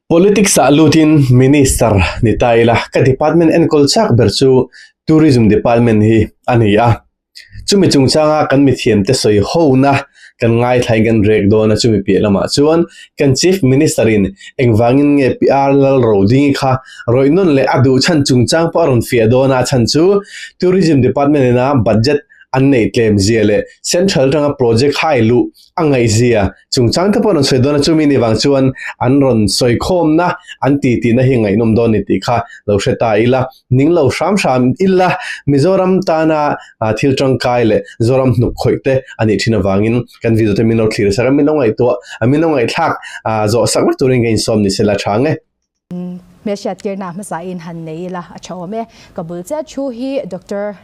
Politics ah lutin Minister ni ta ila ka department enkawl chak ber chu Tourism Department hi a ni a. Chumi chungchanga kan mithiamte sawi hona kan ngaithlain kan rek dawn a, chumi piah lamah chuan kan Chief Minister in engvangin nge PR Lalrodingi kha rawih nawn leh a duh chhan chungchang pawh a rawn fiah dawn a, a chhan chu Tourism Department ina budget an neih tlem zia leh Central atanga project hai luh a ngaihzia chungchang te pawh an rawn sawi dawn a, chumi ni vang chuan an rawn sawi khawmna an ti tihna hi ngaihnawm dawn ni tih kha lo hre ta ila, ning lo hram hram ila Mizoram tana thil tangkai leh Zoram hnuk khawih te a nih thin avangin kan video te min lo thlir sak a, min lo ngaihtuah a, min lo ngaihthlak zawh sak vek turin ka insawm ni sela tha nge. Hmelhriattirna hmasa in han nei ila a tha awm e. Ka bul chiah thu hi Doctor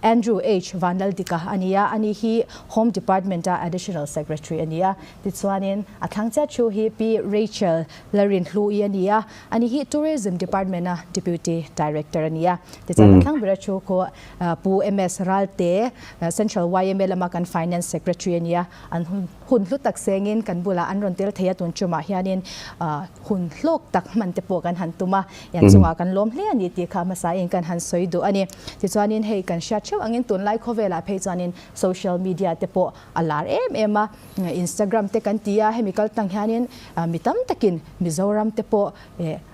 Andrew H Vanlaldika a ni a, ani hi Home Department a Additional Secretary a ni a. Tichuanin a thlang chiah thu hi Pi Rachel Larinhlu-i a ni a, ani hi Tourism Department a Deputy Director a ni a. Tichuan a thlang bera thu khu Pu MS Ralte, Central yma lama kan Finance Secretary a ni a, an hun hlu tak sengin kan bulah an rawn tel thei a, tun tumah hianin hun hlawk tak hman te pawh kan han tum a, yan chungah kan lawm hle a ni tih kha hmasain kan han sawi duh a ni. Tichuanin hei kan hriat theuh angin tunlai khawvelah phei chuanin social media te pawh a lar em em a, Instagram te kan ti a, hemi kal tang hianin mi tam takin Mizoram te pawh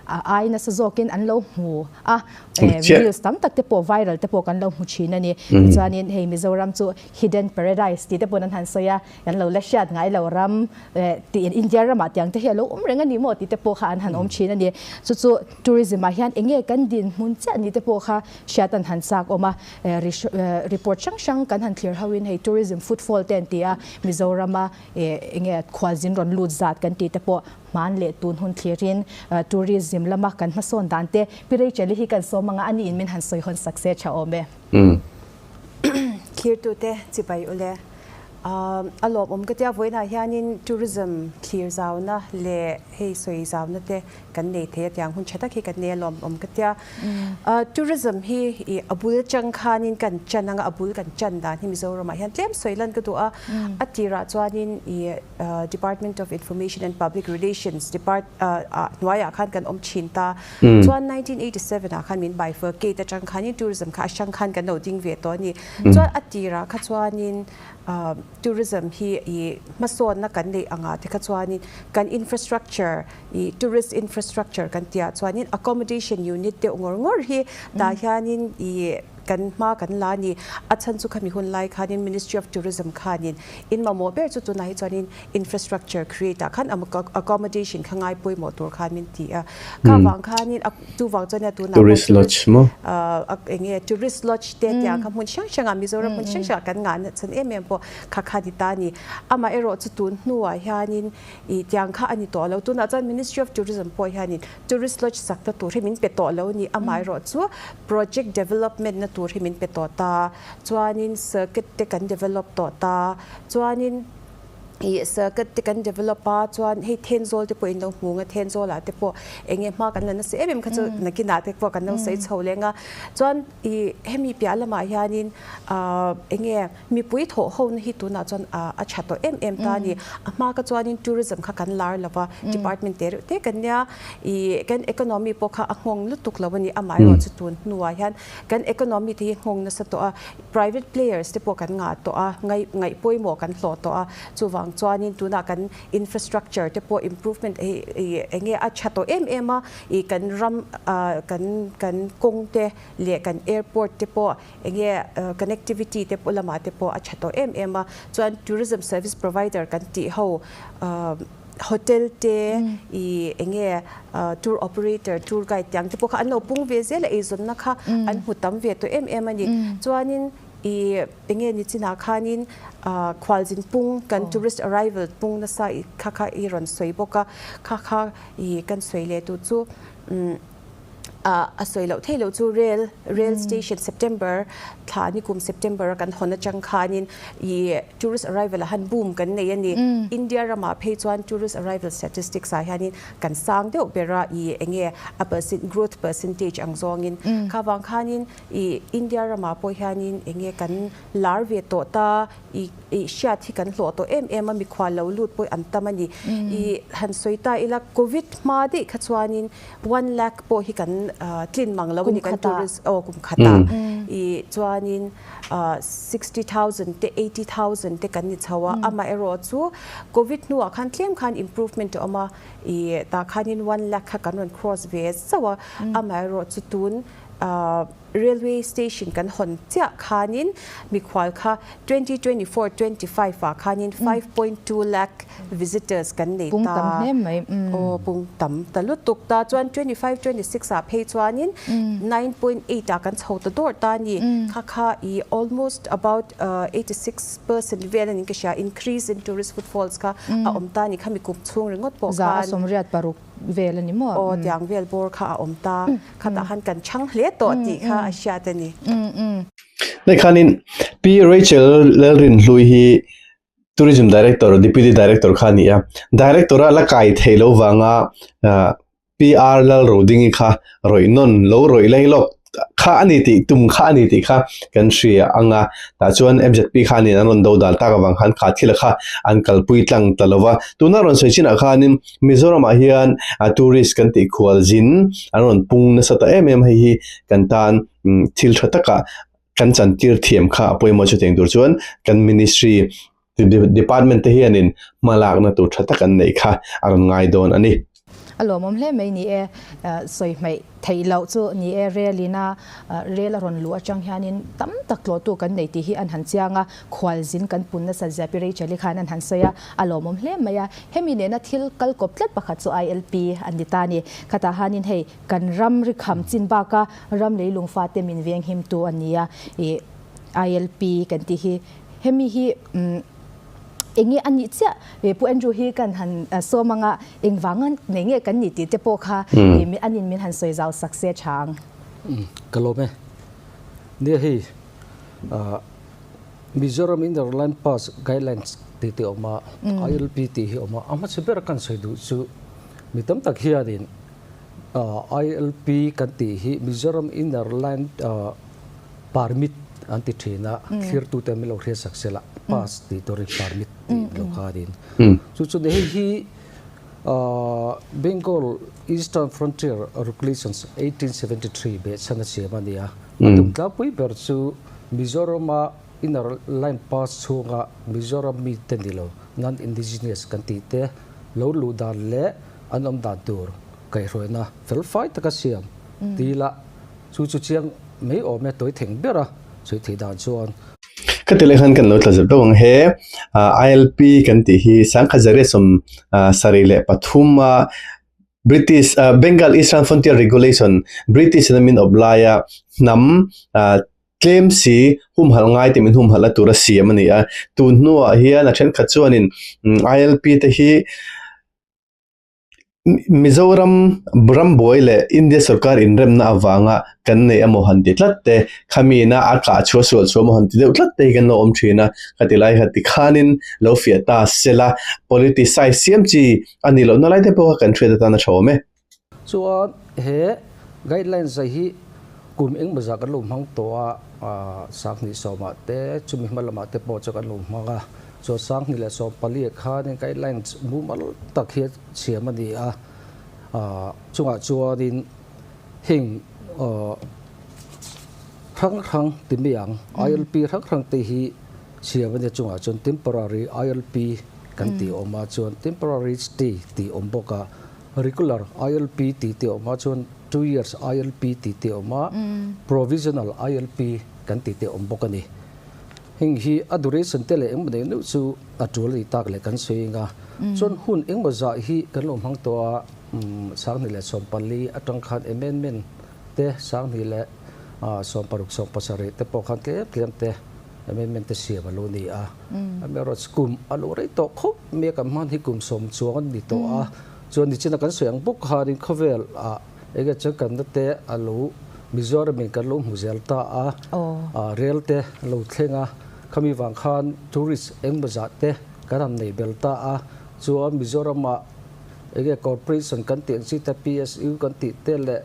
a ai nasa zawkin an lo hmu a, reels tam tak te pawh viral te pawh kan lo hmu thin a ni. Tichuanin hei Mizoram chu hidden paradise tih te pawhin an han sawi a, kan lo la hriat ngai lo ram tiin India ramah tiang te hi a lo awm reng a ni maw tih te pawh kha an han awm thin a ni. Chu chu tourism ah hian eng nge kan dinhmun chiah ni te pawh kha hriat an han chak awm a, report hrang hrang kan han thlir ho in hei tourism footfall te an ti a, Mizorama eng nge khualzin rawn lut zat kan tih te pawh hman leh tun hun thlirin tourism lama kan hmasawn dan te Pi Rachel-i hi kan sawm anga a niin min han sawi hawn sak se tha awm e. Thirtute chibai ule. A lawmawm ka tia vawiinah hianin tourism thlir zauna leh hei sawi zauna te kan nei thei a tiang hun tha tak hi kan nei a lawmawm ka tia. Tourism hi i a bul atang khanin kan chan anga a bul kan chan dan hi Mizoramah hian tlem sawi lan ka duh a. A tirah chuanin i Department of Information and Public Relations depart ah hnuaiah khan kan awm thin ta. Chuan 1987 ah khan min bifurcate atang khanin tourism kha a hrang khan kan lo ding ve tawh a ni. Chuan a tirah kha chuanin tourism hi i hmasawnna kan neih angah te kha chuanin kan infrastructure i tourist infrastructure kan tihah chuanin accommodation unit deuh ngawr ngawr hi tah hianin i kan hma kan la a ni. A chhan chu khami hun lai khanin Ministry of Tourism khanin in mamawh ber chu tunah hi chuanin infrastructure create ah khan accommodation kha ngai pawimawh tur khan min ti a. Kha vang khanin a chu vang chuan nia tunah pawh Tourist lodge maw? Eng nge tourist lodge te tiang kha hmun hrang hrangah Mizoram hmun hrang hrangah kan ngah chhan em em pawh kha kha ni ta a ni. Amaherawh chu tun hnuah hianin ih tiang kha a ni tawh lo. Tunah chuan Ministry of Tourism pawh hianin tourist lodge sakna tur hi min pe tawh lo a ni. Amaherawh chu project development na tur hi min pe tawh ta. Chuanin circuit te kan develop tawh ta. Chuanin ih circuit te kan develop a, chuan hei Thenzawl te pawh in lo hmu ang a, Thenzawl ah te pawh eng nge hma kan la nasa em em kha chu nakinah te pawh kan lo sawi chho leng a. Chuan ih hemi piah lamah hianin ah eng nge mipui thawh ho na hi tunah chuan a tha tawh em em ta a ni. A hma kha chuanin tourism kha kan lar lo va, department te reuh te kan nia, ih kan economy pawh kha a nghawng lutuk lo a ni. Amaherawh chu tun hnuah hian kan economy te hi nghawng nasa tawh a, Private players te pawh kan ngah tawh a, ngaih ngaih pawimawh kan hlawh tawh a, chuvang chuanin tunah kan infrastructure te pawh improvement ih ih eng nge a tha tawh em em a, ih kan ram ah kan kan kawng te leh kan airport te pawh eng nge connectivity te pawh lamah te pawh a tha tawh em em a, chuan tourism service provider kan tih ho ah Hotel te i eng nge tour operator, tour guide tiang te pawh kha an lo pung ve zel a, eizawnna kha an hmu tam ve tawh em em a ni. Chuanin i eng nge ni chinah khanin khualzin pung kan tourist arrival pung nasa i kha kha i rawn sawi bawk a, kha kha i kan sawi leh duh chu. A sawi loh theih loh chu rail, rail station September thla ni kum September a kan hawn atang khanin ih tourist arrival ah han boom kan nei a ni. India ramah phei chuan tourist arrival statistics ah hianin kan sang deuh ber a ih eng nge a percent growth percentage ang zawngin. Kha vang khanin ih India ramah pawh hianin eng nge kan lar ve tawh ta ih ih hriat hi kan hlawh tawh em em a mikhual lo lut pawh an tam a ni. Ih han sawi ta ila covid hma daih kha chuanin One lakh pawh hi kan tlin mang lo a ni kan tourist aw kum khatah i chuanin 60,000 te 80,000 te kan ni chho a amaherawh chu covid hnuah khan tlem khan improvement a awm a i tah khanin one lakh kha kan rawn cross ve zauh a amaherawh chu tun Railway station kan hawn chiah khanin mikhual kha 2024 25 ah khanin 5.2 lakh visitors kan nei Pung tam ta. hle mai. Aw pung tam ta lutuk ta. Chuan 25 26 ah phei chuanin 9.8 ah kan chho ta dawrh ta a ni. Kha kha i almost about 86% vel a niin ka hria increase in tourist footfalls kha a awm ta a ni. Khami kum chhung ringawt pawh Za a khan. 86 vel a ni maw? Aw tiang vel bawr kha a awm ta. Khatah khan kan chhang hle tawh tih kha a hriat a ni. Hei khanin Pi Rachel Lalrinhlui hi Tourism Director, Deputy Director kha a ni a. Director a la kai thei lo vanga PR Lalrodingi kha rawih nawn lo rawih lai lawk kha a ni tih tum kha a ni tih kha kan hria ang a. Tah chuan MZP khanin an rawn do dal tak avang khan kha thil kha an kalpui tlang ta lo va. Tuna rawn sawi chinah khanin Mizoramah hian tourist kan tih khual zin an rawn pung nasa ta em em hei hi kan tan thil tha taka kan chantir thiam kha a pawimawh chutiang tur chuan kan ministry department te hianin hma lakna tur tha tak an neih kha a rawn ngai dawn a ni. A lawmawm hle mai ni e, sawi hmaih theih loh chu ni e, rel ina rel a rawn luh atang hianin tam tak tlawhtu kan nei tih hi an han chiang a, khualzin kan pun nasa zia Pi Rachel-i khan an han sawi a, a lawmawm hle mai a, hemi nena thil kal kawp tlat pakhat chu ILP a ni ta a ni. Khatah hanin hei kan ram ri kham chin baka ram leilung fate min venghimtu a ni a, ih ILP kan tih hi hemi hi Eng nge a nih chiah? Pu Andrew hi kan han sawm anga engvanga nei nge kan nih tih te pawh kha anin min han sawi zau sak se tha ang. Ka lawm e. Nia hei Mizoram Inner Line Pass Guidelines tih te awm a, ILP tih hi awm a, a hmasa ber kan sawi duh chu mi tam tak hianin ILP kan tih hi Mizoram Inner Line Permit an ti thin a, thlirtute min lo hriat sak sela, pass tih turin permit tih lo khanin. Chu chu hei hi Bengal Eastern Frontier Regulations 1873 behchhan a siam a ni a. A tum tlangpui ber chu Mizorama Inner Line Pass chhunga Mizoram mite ni lo, non-indigenous kan tih te lo luh dan leh an awm dan tur kaihhruaina felfai taka siam ti ila. Chu chu chiang mai awm e, tawi theng ber a sawi theih dan chuan. Ka ti leh khan kan lo tla zet deuh ang he ILP kan tih hi sangkhat zariat 73 a British Bengal Eastern Frontier Regulation British in a min awp laia hnam tlem si humhalh ngai te min humhalh na tura siam a ni a tun hnuah hian a thenkhat chuanin ILP te hi Mizoram rambuai leh India sorkar inremna avanga kan nei emaw han ti tlat te, khamiina a kah chhuah sual chhuah emaw han ti deuh tlat te hi kan lo awm thin a, khati lai kha tikhanin lo fiah ta sela, politicise siam chi a nih lohna lai te pawh kha kan hriat atan a tha awm e. Chuan he guidelines zai hi kum engmaw zah kan lo hmang tawh a, 2010 ah te chumi hma lamah te pawh chu kan lo hmang a. Chuan 2014 ah khanin guidelines mumal tak hi siam a ni a, chungah chuanin heng hrang hrang ti mai ang, ILP hrang hrang te hi siam a ni a, chungah chuan temporary ILP kan tih awm a, chuan temporary stay tih awm bawk a, regular ILP tih te awm a, chuan 2 years ILP tih te awm a, provisional ILP kan tih te awm bawk a ni. Heng hi a duration te leh engmaw nei neuh chu a tul a ni tak leh kan sawi eng a. Chuan hun engmaw zah hi kan lo hmang tawh a, 2014 atang khan amendment te 2016 17 te pawh khan tlem tlem te amendment te siam a lo ni a. Amaherawhchu kum a lo rei tawh khawp mai a, kan hman hi kum 10 chuang a ni tawh a. Chuan nichina kan sawi ang bawk khanin khawvel ah. Enge changkanna te a lo Mizoram in kan lo hmu zel ta a, rel te a lo thleng a, khami vang khan tourist engmaw zah te kan han nei bel ta a, chuan Mizoram ah enge corporation kan tih ang chi te PSU kan tih te leh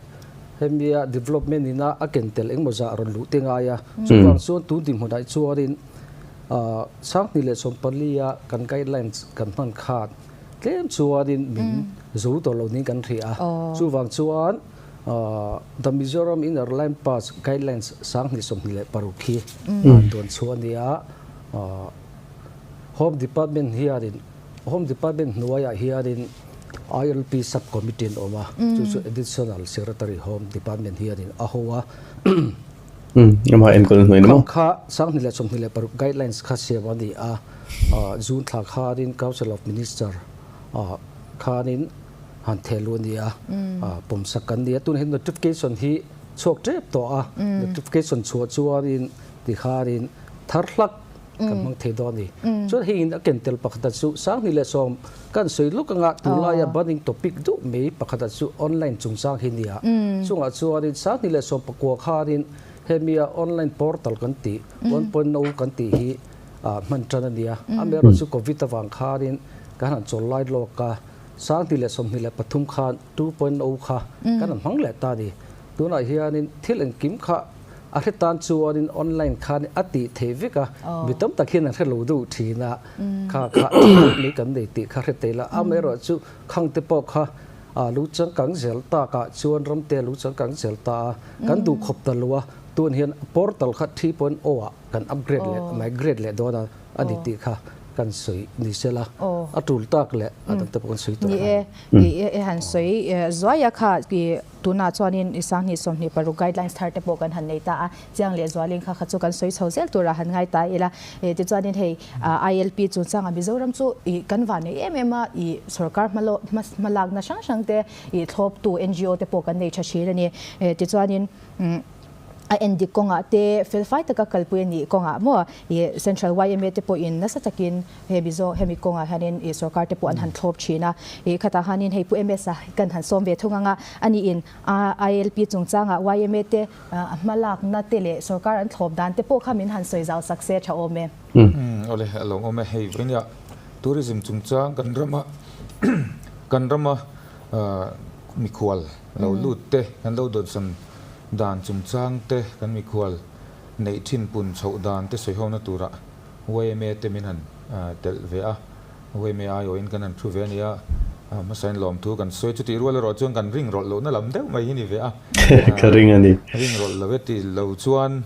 hemia development ina a ken tel engmaw zah rawn luh te ngai a, chuvang chuan tun dinhmunah chuanin Sanghnih leh 14 a kan guidelines kan hman khan tlem chuanin min zo tawh lo niin kan hria a, chuvang chuan The Mizoram Inner Line Pass Guidelines 2026 khi tuan chhuah a ni a, Home Department hianin Home Department hnuaiah hianin ILP Sub Committee an awm a, chu chu Additional Secretary Home Department hianin a ho a. Amah enkawl hnuai ni maw? Kha 2026 guidelines kha siam a ni a, June thla khanin Council of Minister khanin han theh luh a ni a, pawmsak kan ni a. Tunah hian notification hi chhuak tep tawh a, notification chhuah chuanin tikhanin thar hlak kan hmang thei dawn a ni. Chuan hei in a ken tel pakhata chu 2010 kan sawi lawk anga tunlaia burning topic duh mai pakhata chu online chungchang hi nia. Chungah chuanin 2019 khanin hemia online portal kan tih 1.0 kan tih hi hman tan a nia. Amaherawhchu Covid avang khanin kan han chawl lai lawk a, 2023 khan 2.0 kha kan han hmang leh ta a ni. Tunah hianin thil engkim kha a hre tan chuanin online khan a tih theih vek a, mi tam tak hian an hre lo deuh thin a, kha kha mai kan nei tih kha hre thei la. Amaherawhchu khang te pawh kha lu changkang zel takah chuan ramte lu changkang zel ta a, kan duh khawp ta lo a, tun hian portal kha 3.0 ah kan upgrade leh migrate leh dawn a a ni tih kha kan sawi ni sela, a tul tak leh a dang te pawh kan sawi tawh a. Ni e, i han sawi zuai a kha i tunah chuanin i 2026 guidelines thar te pawh kan han nei ta a, chiang leh zualin kha kha chu kan sawi chho zel turah han ngai ta ila. Tichuanin hei ILP chungchanga Mizoram chu i kan van nei em em a, i sorkar hmalakna hrang hrang te i thlawptu NGO te pawh kan nei tha thin a ni. Tichuanin a endik kawngah te felfai taka kalpui a nih kawngah maw ih Central yma te pawhin nasa takin he Mizo hemi kawngah hianin ih sorkar te pawh an han thlawp thin a, ih khatah hianin hei Pu MS a kan han sawm ve thung ang a, aniin ILP chungchangah yma te a hmalakna te leh sorkar an thlawp dan te pawh kha min han sawi zau sak se tha awm e. Awle a lo awm e, hei vawinia tourism chungchang kan rama kan rama mikhual lo lut te kan lo dawnsawn Dan chungchang te kan mikhual neih thin pun chhoh dan te sawihona turah yma te min han telh ve a, yma aiawhin kan han thu ve a nia, hmasain lawmthu kan sawi chutih rual erawh chuan kan ring rawlh lohna lam deuh mai hi ni ve a, Ka ring a ni. Ring rawlh lo e ti lo chuan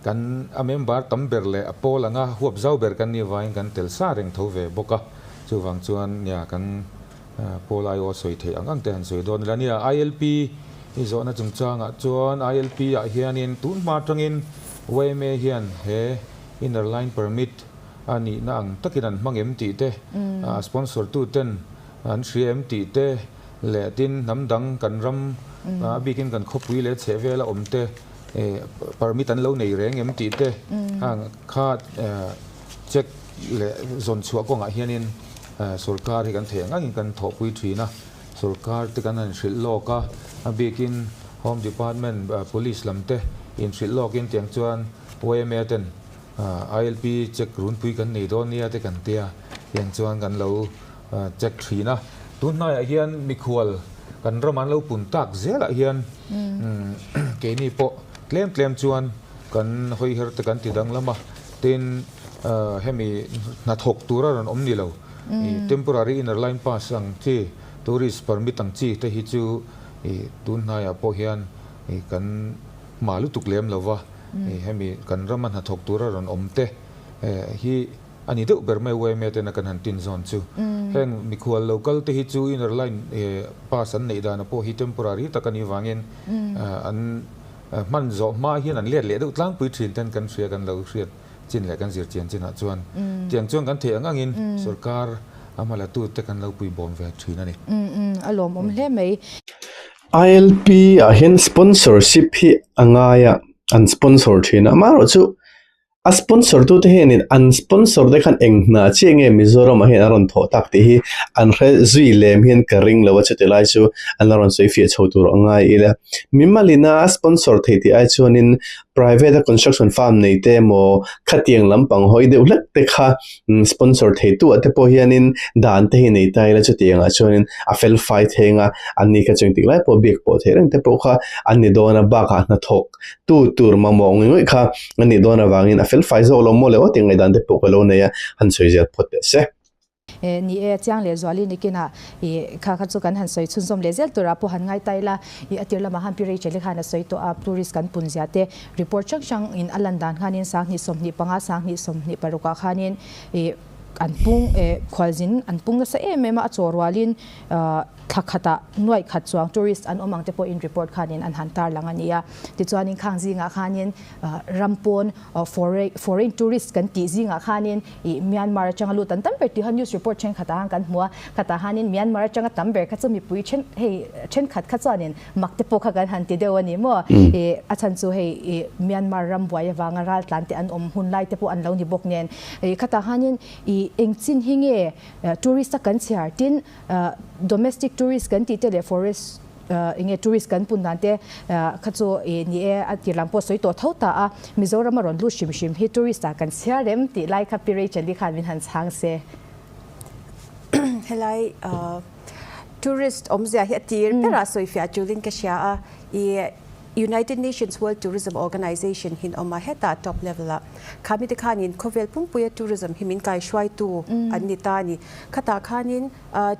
kan a member tam ber leh a pawl anga huap zau ber kan nih avangin kan tel sa reng tho ve bawk a, chuvang chuan nia kan Paul aiawh sawi theih ang ang te han sawi dawn ila nia. ILP i zawhna chungchangah chuan ILP ah hianin tun hma atangin yma hian he inner line permit a nihna ang takin an hmang em tih te, a sponsor tu ten an hria em tih te leh tin hnam dang kan ram a bikin kan khawpui leh chhehvela awm te permit an lo nei reng em tih te kha check leh zawn chhuah kawngah hianin Sorkar hi kan theih ang angin kan thawhpui thin a, sorkar te kan han hrilh lawk a, a bikin Home Department Police lam te inhrilh lawkin tiang chuan yma ten ILP check runpui kan nei dawn nia te kan tia, tiang chuan kan lo check thin a. Tun hnaiah hian mikhual kan ram an lo pun tak zelah hian keini pawh tlem tlem chuan kan hawiher te kan ti danglam a, tin Hemi hnathawk tura rawn awm ni lo, temporary inner line pass ang chi, tourist permit ang chi te hi chu tun hnaiah pawh hian kan hma lutuk lem lo va, hemi kan rama hnathawk tura rawn awm te hi a ni deuh ber mai yma tena kan han tin zawn chu. Heng mikhual lo kal te hi chu inner line pass an neih dana pawh hi temporary tak a nih vangin an hman zawh hma hian an let leh deuh tlangpui thin ten kan hria kan lo hriat chin leh kan zir chian chinah chuan tiang chuan kan theih ang angin sorkar a hmalatu te kan lo pui bawm ve thin a ni. A lawmawm hle mai. ILP ah hian sponsorship hi a ngai a, an sponsor thin a, amaherawhchu. A sponsor tute hianin an sponsor te khan eng hna chiah nge Mizoram ah hian an rawn thawh tak tih hi an hre zui lem hian ka ring lo a chuti lai chu an la rawn sawi fiah chho tur a ngai ila. Mimalina a sponsor thei tih ai chuanin private a construction firm nei te emaw khatiang lampang hawi deuh hlek te kha sponsor thei tu ah te pawh hianin dan te hi nei ta ila chutiang ah chuanin a fel fai theng a an ni kha chu engtik lai pawh biak pawh theih reng te pawh kha an ni dawn a bakah hnathawk tu tur mamawh ngawih ngawih kha a nih dawn avangin a fel fai zawk lo maw le aw tih ngaihdan te pawh ka lo nei a, han sawi zel phawt teh se. Ni e, Chiang leh Zuali nikinah i kha kha chu kan han sawi chhunzawm leh zel turah pawh han ngai ta ila, i a tir lamah khan Pi Rachel-i khan a sawi tawh a, tourist kan pun zia te report hrang hrang in a lan dan khanin 2025, 2026 ah khanin i an pung khualzin an pung nasa em em a, a chaw rualin Thla khatah nuaih khat chuang tourist an awm ang te pawhin report khanin an han tarlang a ni a. Tichuanin khang zingah khanin ram pawn foreign tourist kan tih zingah khanin ih Myanmar atanga lut an tam ber tih kha news report thenkhatah khan kan hmu a. Khatah khanin Myanmar atanga tam ber kha chu mipui then hei thenkhat kha chuanin mak te pawh kha kan han ti deuh a ni maw. Ih a chhan chu hei ih Myanmar ram buai avanga raltlan te an awm hun lai te pawh an lo ni bawk nen. Ih khatah khanin ih engchin hi nge tourist a kan chhiar tin Domestic tourist kan tih te leh forest enge tourist kan pun dan te kha chu ni e a tir lam pawh sawi tawh tho ta a, Mizoram a rawn lut hrim hrim hi tourist ah kan chhiar em tih lai kha Pi Rachel-i khan min han chhang se. Helai tourist awmzia hi a tir berah sawifiah tulin ka hria a, i United Nations World Tourism Organization hin awm a, hetah top level ah khami te khanin khawvel pumpuia tourism hi min kaihruaitu an ni ta a ni. Khatah khanin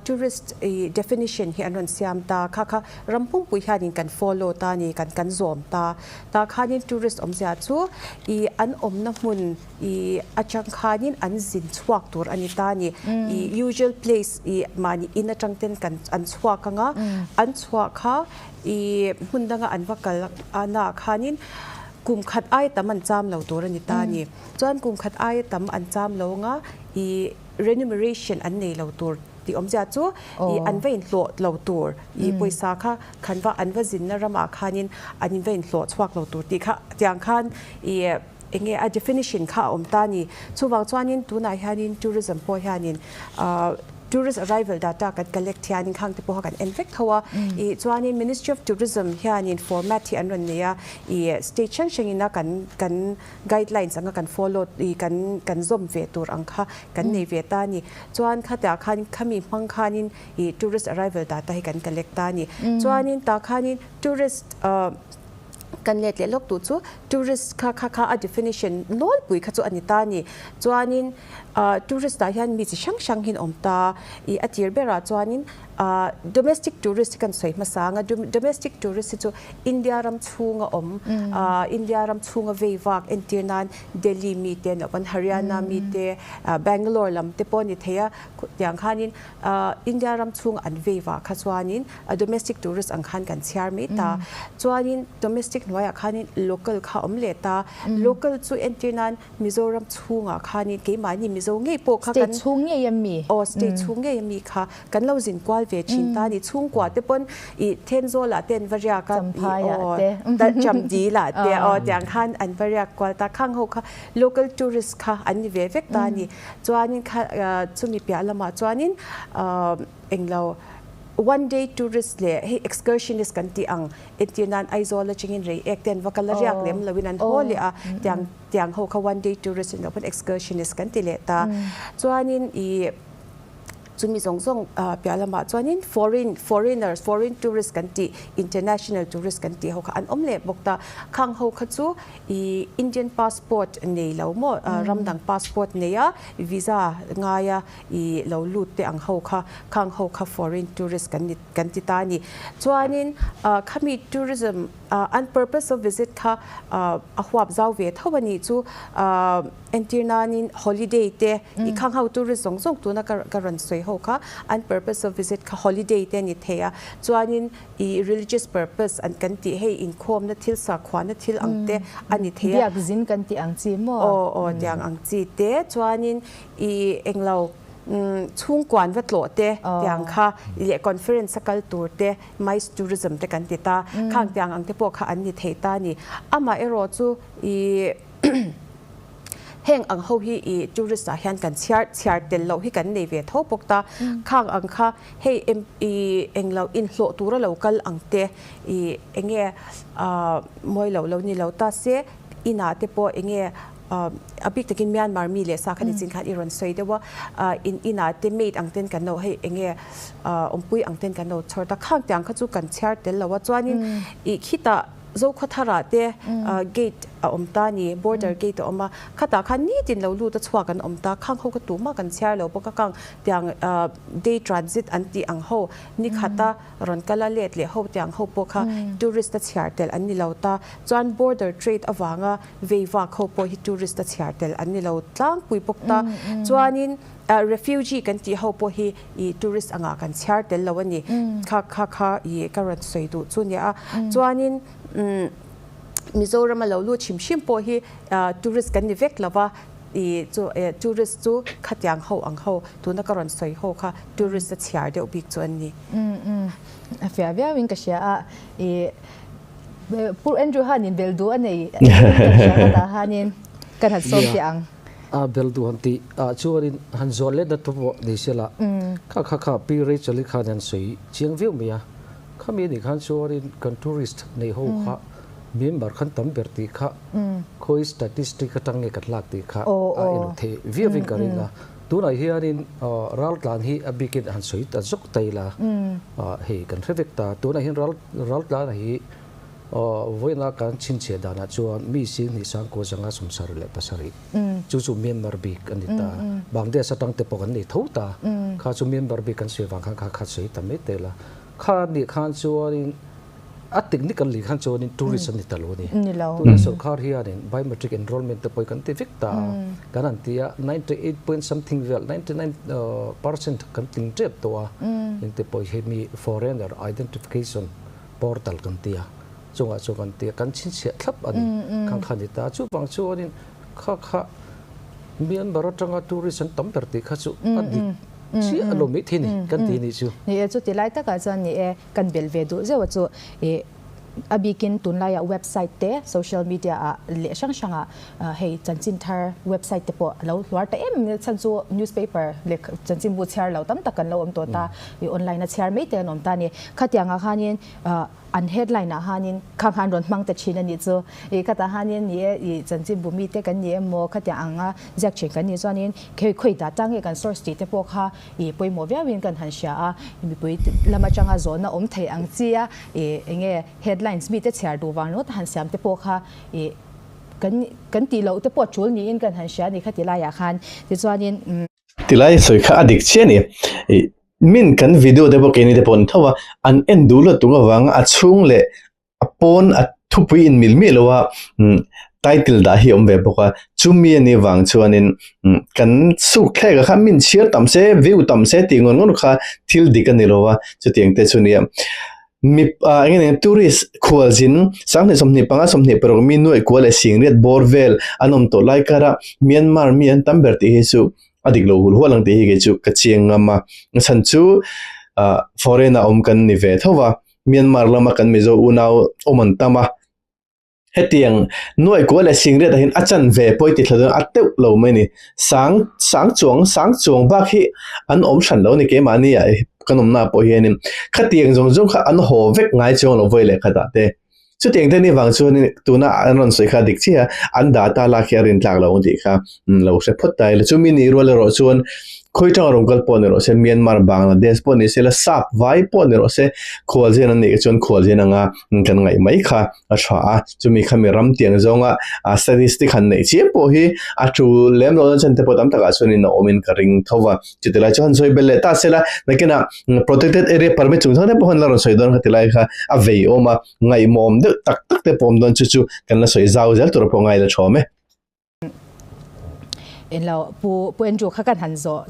tourist definition hi an rawn siam ta, kha kha ram pumpui hianin kan follow ta a ni, kan kan zawm ta. Tah khanin tourist awmzia chu i an awmna hmun i atang khanin an zin chhuak tur a ni ta a ni. I usual place i mahni in atang ten kan an chhuak anga, an chhuah kha I hmun danga an va kal naah khanin kum khat aia tam an cham lo tur a ni ta a ni. Chuan kum khat aia tam an cham lo anga i remuneration an nei lo tur tih awmzia chu i an va inhlawh lo tur i pawisa kha khan va an va zinna ramah khanin an in va inhlawh chhuak lo tur tih kha tiang khan i enge a definition kha a awm ta a ni. Chuvang chuanin tunah hianin tourism pawh hianin Tourist arrival data kan collect hianin khang te pawha kan en vek tho a, ih chuanin Ministry of Tourism hianin format hi an rawn nei a, ih state hrang hrangin a kan kan guidelines anga kan follow ih kan kan zawm ve tur ang kha kan nei ve ta a ni. Chuan khatah khan khami hmang khanin ih tourist arrival data hi kan collect ta a ni. Chuanin tah khanin tourist ah kan let leh lawk duh chu tourist kha kha kha a definition nawlpui kha chu a ni ta a ni. Chuanin Tourist ah hian mi chi hrang hrang hi an awm ta. Ih a tir berah chuanin domestic tourist hi kan sawi hmasa ang a, domestic tourist hi chu India ram chhunga awm, India ram chhunga vei vak entir nan Delhi mi te an awm a, Haryana mi te, Bangalore lam te pawh a ni thei a, tiang khanin India ram chhunga an vei vah kha chuanin domestic tourist ang khan kan chhiar mai ta. Chuanin domestic hnuaiah khanin local kha a awm leh ta. Local chu entir nan Mizoram chhungah khanin keimahni Mizo ngei pawh kha kan State chhung ngei a mi? Aw, state chhung ngei a mi kha kan lo zin kual ve thin ta a ni. Chhungkua te pawn ih Thenzawlah te an va riak a, ih aw Chamdilah te aw tiang khan an va riak kual ta. Khang ho kha local tourist kha an ni ve vek ta a ni. Chuanin kha chumi piah lamah chuanin englo one day tourist leh hei excursionist kan tih ang entir nan Aizawl atangin rei ek te an va kal a riak lem loin an haw leh a tiang Tiang ho kha one day tourist in lo pawn excursionist kan ti leh ta. Chuanin i chumi zawng zawng piah lamah chuanin foreign foreigners foreign tourist kan tih international tourist kan tih ho kha an awm leh bawk ta. Khang ho kha chu i Indian passport nei lo maw ram dang passport nei a visa ngai a i lo lut te ang ho kha khang ho kha foreign tourist kan ni kan ti ta a ni. Chuanin khami tourism An purpose of visit kha a huap zau ve tho a nih chu. Entir nanin holiday te i khang ho tourist zawng zawng tuna ka rawn sawi ho kha an purpose of visit kha holiday te a ni thei a. Chuanin i religious purpose an kan tih hei inkhawmna thil sakhuana thil ang te a ni thei a. Biak zin kan tih ang chi maw? Aw aw tiang ang chi te. Chuanin i englo chhungkuan va tlawh te tiang kha leh conference a kal tur te MICE tourism te kan ti ta, khang tiang ang te pawh kha an ni thei ta a ni. Amaherawh chu i Heng ang ho hi i tourist ah hian kan chhiar chhiar tel loh hi kan nei ve tho bawk ta. Khang ang kha hei i englo inhlawh tura lo kal ang te i enge mawi lo lo ni lo ta se inah te pawh enge a bik takin Myanmar mi leh sa kha nichin khan i rawn sawi deuh a in inah te maid ang ten kan lo hei enge awmpui ang ten kan lo chhawr ta. Khang tiang kha chu kan chhiar tel lo a chuanin i khitah Zokhawthara te gate a awm ta ni, border gate a awm a, khatah khan nitin lo lut a chhuak an awm ta, khang ho kha tumah kan chhiar lo bawk a, kang tiang day transit an tih ang ho ni khata rawn kal a let leh ho tiang ho pawh kha tourist a chhiar tel an ni lo ta, chuan border trade avanga vei vak ho pawh hi tourist a chhiar tel an ni lo tlangpui bawk ta, chuanin refugee kan tih ho pawh hi i tourist angah kan chhiar tel lo a ni. Kha kha kha i ka rawn sawi duh chu nia. Chuanin Mizoram a lo lut hrim hrim pawh hi tourist kan ni vek lo va, i chu tourist chu khatiang ho ang ho tuna ka rawn sawi ho kha tourist a chhiar deuh bik chu an ni. A fiah viauin ka hria a, i Pu Andrew hanin bel duh a nei ka hria khatah hanin kan han sawm teh ang. A bel duh han tih ah chuanin han zual let na thu pawh ni sela kha kha kha Pi Rachel-i khan han sawi chiang viau mai a, khami anih khan chuanin kan tourist nei ho kha member khan tam ber tih kha khawi statistic atang nge kan lak tih kha a elo theih viauin ka ring a, tunah hianin raltlan hi a bikin han sawi ta zawk ta ila hei kan hre vek ta, tunah hian raltlan hi Vawiina kan chhinchhiah danah chuan mi sing hnih sangkua zanga 77 chu chu Myanmar bik a ni ta. Bangladesh atang te pawh kan nei tho ta. Kha chu Myanmar bik kan sawi vang khan kha kha sawi ta mai tel a. Kha nih khan chuanin a technical leh khan chuanin tourist an ni ta lo a ni. Tuna sorkar hianin biometric enrollment te pawh hi kan ti vek ta a. Kan han ti a, 98 point something vel, 99 percent kan tling tep tawh a. Engte pawh hi mi foreigner identification portal kan ti a, chungah chuan kan ti a, kan chhinchhiah thlap a ni. Khang kha a ni ta. Chuvang chuanin kha kha Myanmar atanga tourist an tam ber tih kha chu a dik chiah a lo mai thei ni kan ti nih chu. Ni e, chuti lai takah chuan ni e, kan bel ve duh zeuh a chu i a bikin tunlaiah website te social media ah leh hrang hrangah hei chanchin thar website te pawh a lo hluar ta em em chhan chu newspaper leh chanchinbu chhiar lo tam tak kan lo awm tawh ta i online a chhiar mai te an awm ta a ni. Khatiangah khanin an headline ah khanin khang khan rawn hmang ta thin a nih chu. I khatah khanin ni e i chanchinbu mite kan ni emaw khatiang anga ziak thin kan nih chuanin khawi khawi data nge kan source tih te pawh kha i pawimawh viauin kan han hria a, mipui lam atanga zawhna awm thei ang chi a i enge headlines mite chhiar duh vang ringawt a han siam te pawh kha i kan kan tih loh te pawh tul niin kan han hria a ni khati laiah khan tichuanin. Tilai sawi kha a dik chiah a ni. I min kan video te pawh keini te pawh an tho a, an en duh lutuk avanga a chhung leh a pawn a thupui in mil miah lo a title dah hi a awm ve bawk a, chumi a nih vang chuanin kan suk thlek ah khan min chhiar tam se view tam se tih ngawt ngawt kha thil dik a ni lo a, chutiang te chu nia. Mi eng nge tourist khualzin 2025 26 mi nuaih kual leh singriat bawr vel an awm tawh lai kara Myanmar mi an tam ber tih hi chu a dik lo hul hual ang tih hi kei chu ka chiang ngam a, chhan chu foreign ah awm kan ni ve tho va Myanmar lama kan Mizo unau awm an tam a. Hetiang nuaih kual leh singriat ah hian a chan ve pawi ti thla dawn a teuh lo mai a ni. Sang sang chuang sang chuang bak hi an awm hran lo a ni keimahni ah kan awmna ah pawh hianin khatiang zawng zawng kha an haw vek ngai chuang lo vawi leh khatah te. Chutiang te ni vang chuanin tuna an rawn sawi kha dik chiah a, an data lak hi a rintlak lo ang tih kha lo hre phawt ta ila. Chumi nih rual erawh chuan Khawi tanga rawn kal pawh ni rawh se, Myanmar, Bangladesh pawh ni se la, Sap vai pawh ni rawh se, khualzin an nih chuan khualzin anga kan ngaih mai kha a tha a. Chumi kha mi ram tiang zawnga statistic han neih chiam pawh hi a tul lem lohna chan te pawh tam takah chuanin a awmin ka ring tho va. Chuti lai chu han sawi belh leh ta se la, nakinah protected area permit chungchang te pawh han la rawn sawi dawn kha ti lai kha a vei awm a, ngaihmawm deuh tak tak te pawh awm dawn chu chu kan la sawi zau zel tur pawh ngai la thawm e. Englo Pu Pu Andrew kha kan han zawh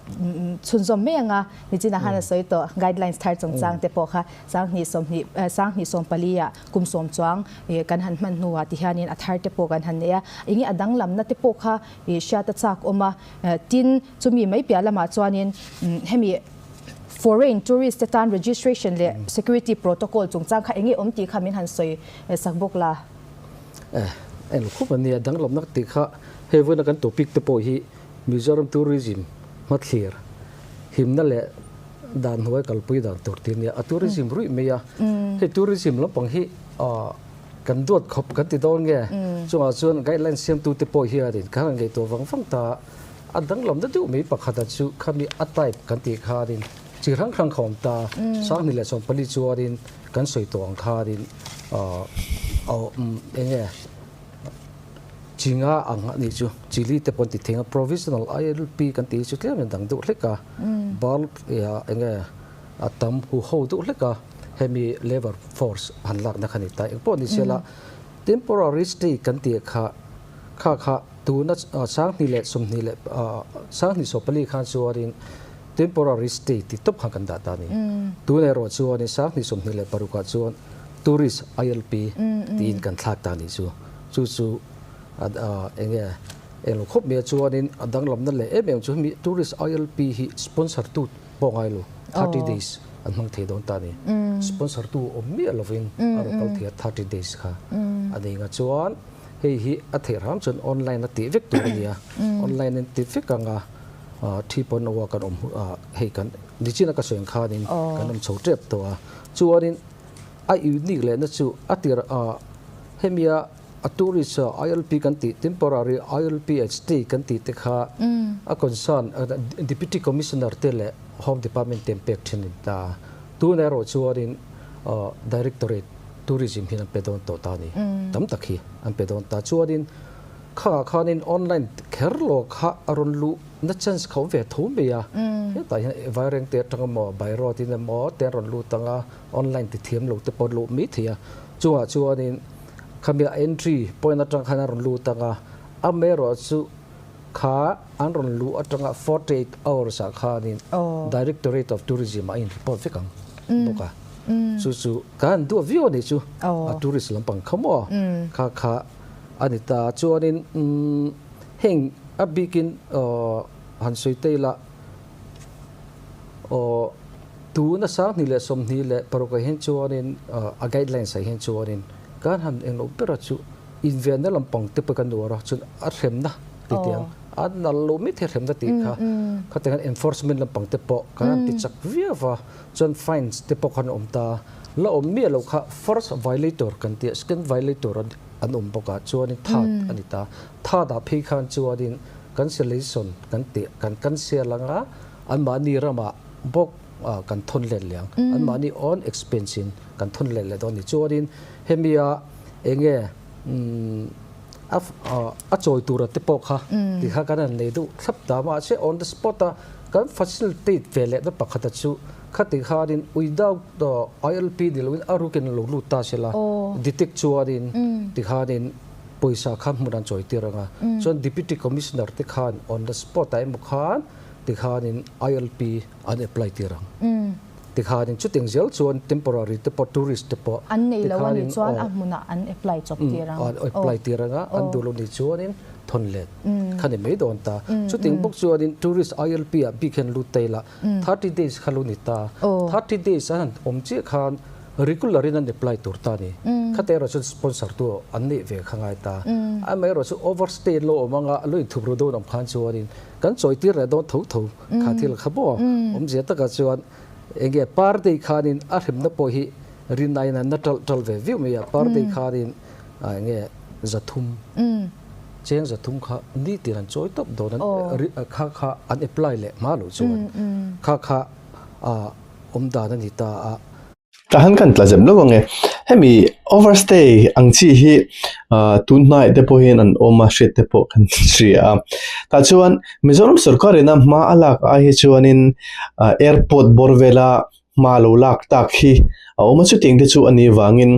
chhunzawm mai anga nichina khan a sawi tawh guidelines thar chungchang te pawh kha 2020 2024 ah kum sawm chuang kan han hman hnuah ti hianin a thar te pawh kan han nei a, enge a danglamna te pawh kha hriat a chak awm a, tin chumi mai piah lamah chuanin hemi foreign tourist te tan registration leh security protocol chungchang kha enge awm tih kha min han sawi sak bawk la. Englo khup a nia danglamna tih kha. Hei vawiina kan topic te pawh hi Mizoram Tourism hmathlir himna leh dan hnuai kalpui dan tur tih a nia. A tourism ruih mai a, hei tourism lampang hi kan duat khawp kan ti dawn nge? Chungah chuan guideline siamtute pawh hianin kan han ngaihtuah vang vang ta a, a danglamna deuh mai pakhata chu khami a type kan tih khanin chi hrang hrang kha awm ta, Sanghnih leh 14 chuanin kan sawi tawh ang khanin eng nge chi nga ang a nih chu, chili te pawh an ti thei ang a, provisional ILP kan tih hi chu tlem in dang deuh hlek a, bulb eng nge a tam hu ho deuh hlek a. Hemi labour force han lakna kha ni ta engpawh ni sela temporary stay kan tih kha kha kha tuna 20 leh 20 leh 20 14 khan chuanin temporary stay tih tawp khan kan dah ta a ni. Tuna erawh chuanin 2026 ah chuan tourist ILP tiin kan thlak ta a nih chu. Chu chu eng nge englo khawp mai a chuanin a danglamna leh em em chu hemi tourist ILP hi sponsor tu pawh ngai lo 30 days an hmang thei dawn ta a ni. Sponsor tu awm miah lovin a rawn kal thei a 30 days kha a nei nga chuan hei hi a theih hram chuan online a tih vek tur a ni a, online in ti vek ang a thi pawn aw a kan awm hei kan nichina ka sawi ang khanin kan awm chho tep tawh a chuanin a unique lehna chu a tir hemia A tourist ILP kan tih, temporary ILP at stay kan tih te kha a concern Deputy Commissioner te leh Home Department te an pek thin a ni ta. Tun erawh chuanin Directorate Tourism hian an pe dawn tawh ta a ni. Tam tak hi an pe dawn ta. Chuanin khangah khanin online kher lo kha a rawn luh na chance kha awm ve tho mai a. Hetah hian Vairengte atang emaw, by road in emaw te an rawn lut ang a, online ti thiam lo te pawh an luh mai thei a. Chungah chuanin Khami a entry point atang khan a rawn lut ang a, amaherawh chu kha an rawn luh atanga 48 hours ah khanin Directorate of Tourism ah a in report vek ang bawk a. Chu chu ka han duh viau a nih chu, a tourist lampang kha maw kha kha a ni ta. Chuanin heng a bikin han sawi ta ila Aw, tuna 2026 ah hian chuanin a guidelines ah hian chuanin kan han englo bera chu invenna lampang te pawh kan uar a, chuan a hremna ti tih ang, a nal lo mai thei hremna tih kha, khatiang hian enforcement lampang te pawh kan han ti chak viau va, chuan fines te pawh khan a awm ta, la awm miah lo kha first violator kan tih a, second violator an awm bawk a, chuanin third a ni ta, third ah phei khan chuanin cancellation kan tih kan cancel ang a, Anmahni ramah bawk kan thawn let leh ang. Anmahni own expense in kan thawn let leh dawn a ni. Chuanin hemia eng nge a chawi tura te pawh kha ti kha kan han nei deuh thlap ta. Mahse on the spot a kan facilitate ve lehna pakhata chu khati khanin without ILP ni loin a rukin lo lut ta sela detect chuanin ti khanin pawisa kha hmun an chawi tir ang a. Chuan Deputy Commissioner te khan on the spot ah emaw khan Tikhanin ILP an apply tir ang. Tikhanin chutiang zel chuan temporary te pawh tourist te pawh An nei lo a nih chuan a hmunah an apply chawp tir ang. An apply tir ang a, an duh lo nih chuanin thawn let kha ni mai dawn ta. Chutiang bawk chuanin tourist ILP ah bik hian lut ta ila 30 days kha lo ni ta. 30 days an han awm chiah khan regular in an apply tur ta a ni. Khata erawh chuan sponsor tu an neih ve kha ngai ta. Amaherawh chu overstay lo awm anga lo inthup ru dawn awm khan chuanin Kan chawi tir leh dawn tho tho kha thil kha maw? Awmzia takah chuan eng nge party khanin a hremna pawh hi rinaiin an na ṭalh ṭalh ve viau mai a, party khanin eng nge 300 cheng 300 kha nitin an chawi tawp dawn an kha kha an apply leh hma loh chuan kha kha awm dan a ni ta a. Tah han kan tla zep lo ang e. Hemi overstay ang chi hi ah tun hnaiah te pawh hian an awm a hriat te pawh kan hria a. Tah chuan Mizoram sorkar ina hma a lak ai hi chuanin ah airport bawr vela hma lo lak tak hi a awm a chutiang te chu a nih vangin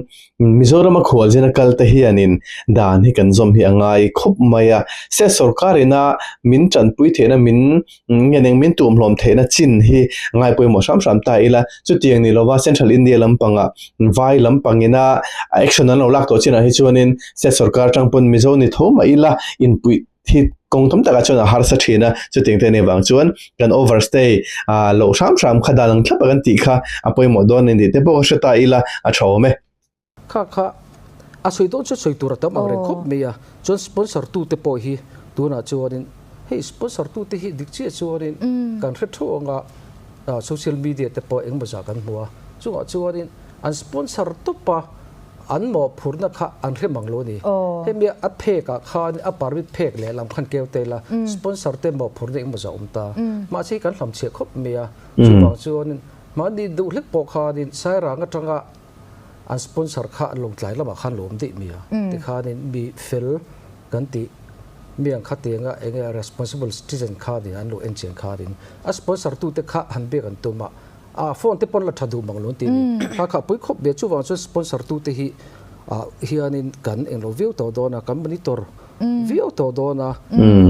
Mizorama khualzina kal te hianin dan hi kan zawm hi a ngai khawp mai a. Se sorkar ina min tanpui theihna min Nge eng min tumhlawm theihna chin hi ngai pawimawh hram hram ta ila, chutiang ni lova Central India lampanga vai lampangina action an lo lak tawh chinah hi chuanin state sorkar atang pawn Mizo ni tho mah ila inpuih hi kawng tam takah chuan a harsa thin a, chutiang te anih vang chuan kan overstay loh hram hram kha dan ang thlap a kan tih kha a pawimawh dawn a ni tih te pawh ka hre ta ila a tha awm e. Kha kha a sawi dawn chu sawi tur a tam ang reng khawp mai a, chuan sponsor tu te pawh hi Tunah chuanin hei sponsor tute hi dik chiah chuanin kan hre thu anga social media te pawh engemaw zah kan hmu a, chungah chuanin an sponsor tawp a, an mawhphurhna kha an hre mang lo a ni. Hemi a phekah khan a permit phek leh lam khan keu tel a, sponsor te mawhphurhna engemaw zah awm ta. Mahse kan hlamchhiah khawp mai a, chuvang chuanin mahni duh hlek pawh khanin Sairang atanga an sponsor kha an lawngtlai lamah khan lo awm daih mai a, tikhanin mi fel kan tih mi ang kha tianga eng nge responsible citizen khanin an lo en chian khanin a sponsor tute kha han biak an tum a, a phone te pawn la tha duh mang lo an ti a ni. Kha kha pui khawp ve chuvang chuan sponsor tute hi ah hianin kan englo viau tawh dawn a, kan monitor viau tawh dawn a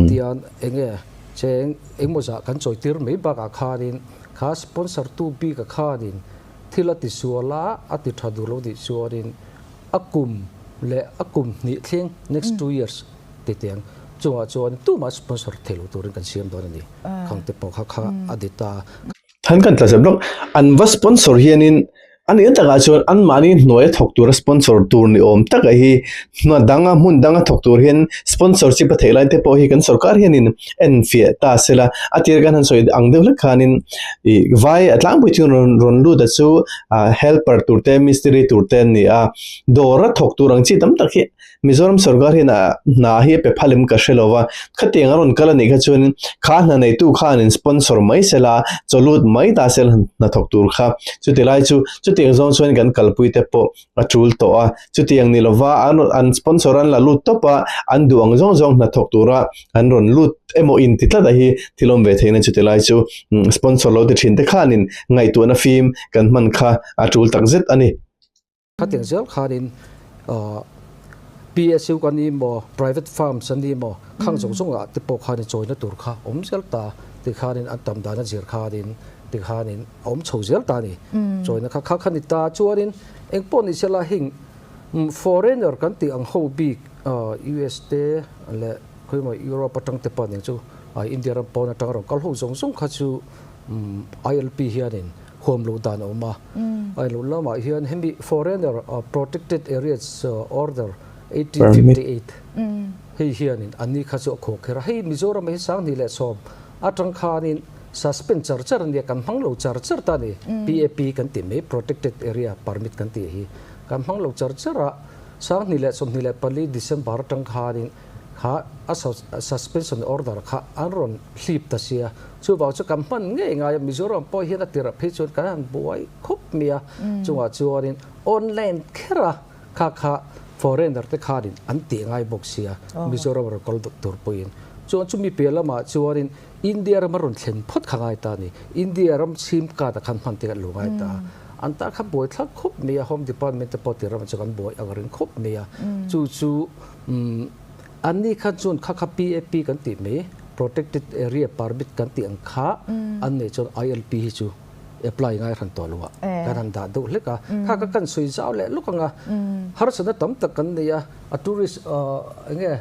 tian eng nge cheng engmaw zah kan chawi tir mai bakah khanin kha sponsor tu bik a khanin Thil a ti sual a, a ti tha duh lo tih chuanin a kum leh a kum hnih thleng, next 2 years, ti teng chungah chuan tumah sponsor thei lo turin kan siam dawn a ni. Khang te pawh kha kha a di ta. Than kan tla zep lawk. An va sponsor hianin a nih takah chuan anmahni hnuaia thawk tura sponsor tur ni awm taka hi hna danga hmun danga thawk tur hian sponsorship a theih lai te pawh hi kan sorkar hianin en fiah ta sela a tir kan han sawi ang deuh hlek khanin ih vai a tlangpui chu rawn rawn lut a chu ah helper tur te mistiri tur te an ni a dawr a thawk tur ang chi tam tak hi Mizoram sorkar hian ah hna hi a pe phal em ka hre lo va khatiang a rawn kal a nih kha chuan kha hna neitu khan in sponsor mai sela chaw lut mai ta sela hna thawk tur kha chuti lai chu chutiang zawng chuan kan kalpui te pawh a tul tawh a chutiang ni lova an an sponsor an la lut tawp a an duh ang zawng zawng hnathawk tura an rawn lut emaw in ti tlat a hi thil awm ve theihna chuti lai chu sponsor lo ti thin te khanin ngaihtuahna fim kan hman kha a tul tak zet a ni. Khatiang zel khanin PSU kan ni maw private firms an ni maw khang zawng zawng ah te pawh khanin chawina tur kha awm zel ta tikhanin an tam dan a zir khanin tikhanin a awm chho zel ta a ni. Chawina kha kha kha ni ta chuanin eng pawh ni sela heng foreigner kan tih ang ho bik US te leh khawimaw Europe atang te pawh nen chu India ram pawn atang rawn kal ho zawng zawng kha chu ILP hianin huam loh dan a awm a. A lo lamah hian hemi Foreigner Protected Areas Order 1858 hei hianin anni kha chu a khaw kher a. Hei Mizoram hi 2010 atang khanin suspend char char a nia, kan hmang lo char char ta a ni. PAP kan tih mai, Protected Area Permit kan tih hi kan hmang lo char char a. 2024 December atang khanin kha a suspension order kha an rawn hlip ta sia. Chuvang chu kan hman ngei ngai a, Mizoram pawh hian a tirah phei chuan kan han buai khawp mai a. Chungah chuanin online kher a kha kha foreigner te khanin an tih ngai bawk sia, Mizoram rawn kal tur pawhin. Chuan chumi piah lamah chuanin India ram a rawn thlen phawt kha ngai ta a ni. India ram chhim kat a khan hman te kan lo ngai ta a. An ta kha buai thlak khawp mai a, Home Department te pawh ti ram chu kan buai ang ring khawp mai a. Chu chu anni khan chuan kha kha PAP kan tih mai, Protected Area Permit kan tih ang kha an neih chuan ILP hi chu apply ngai hran tawh lo a, kan han dah deuh hlek a. Kha kha kan sawi zau leh lawk ang a, harsatna tam tak kan nei a, a tourist eng nge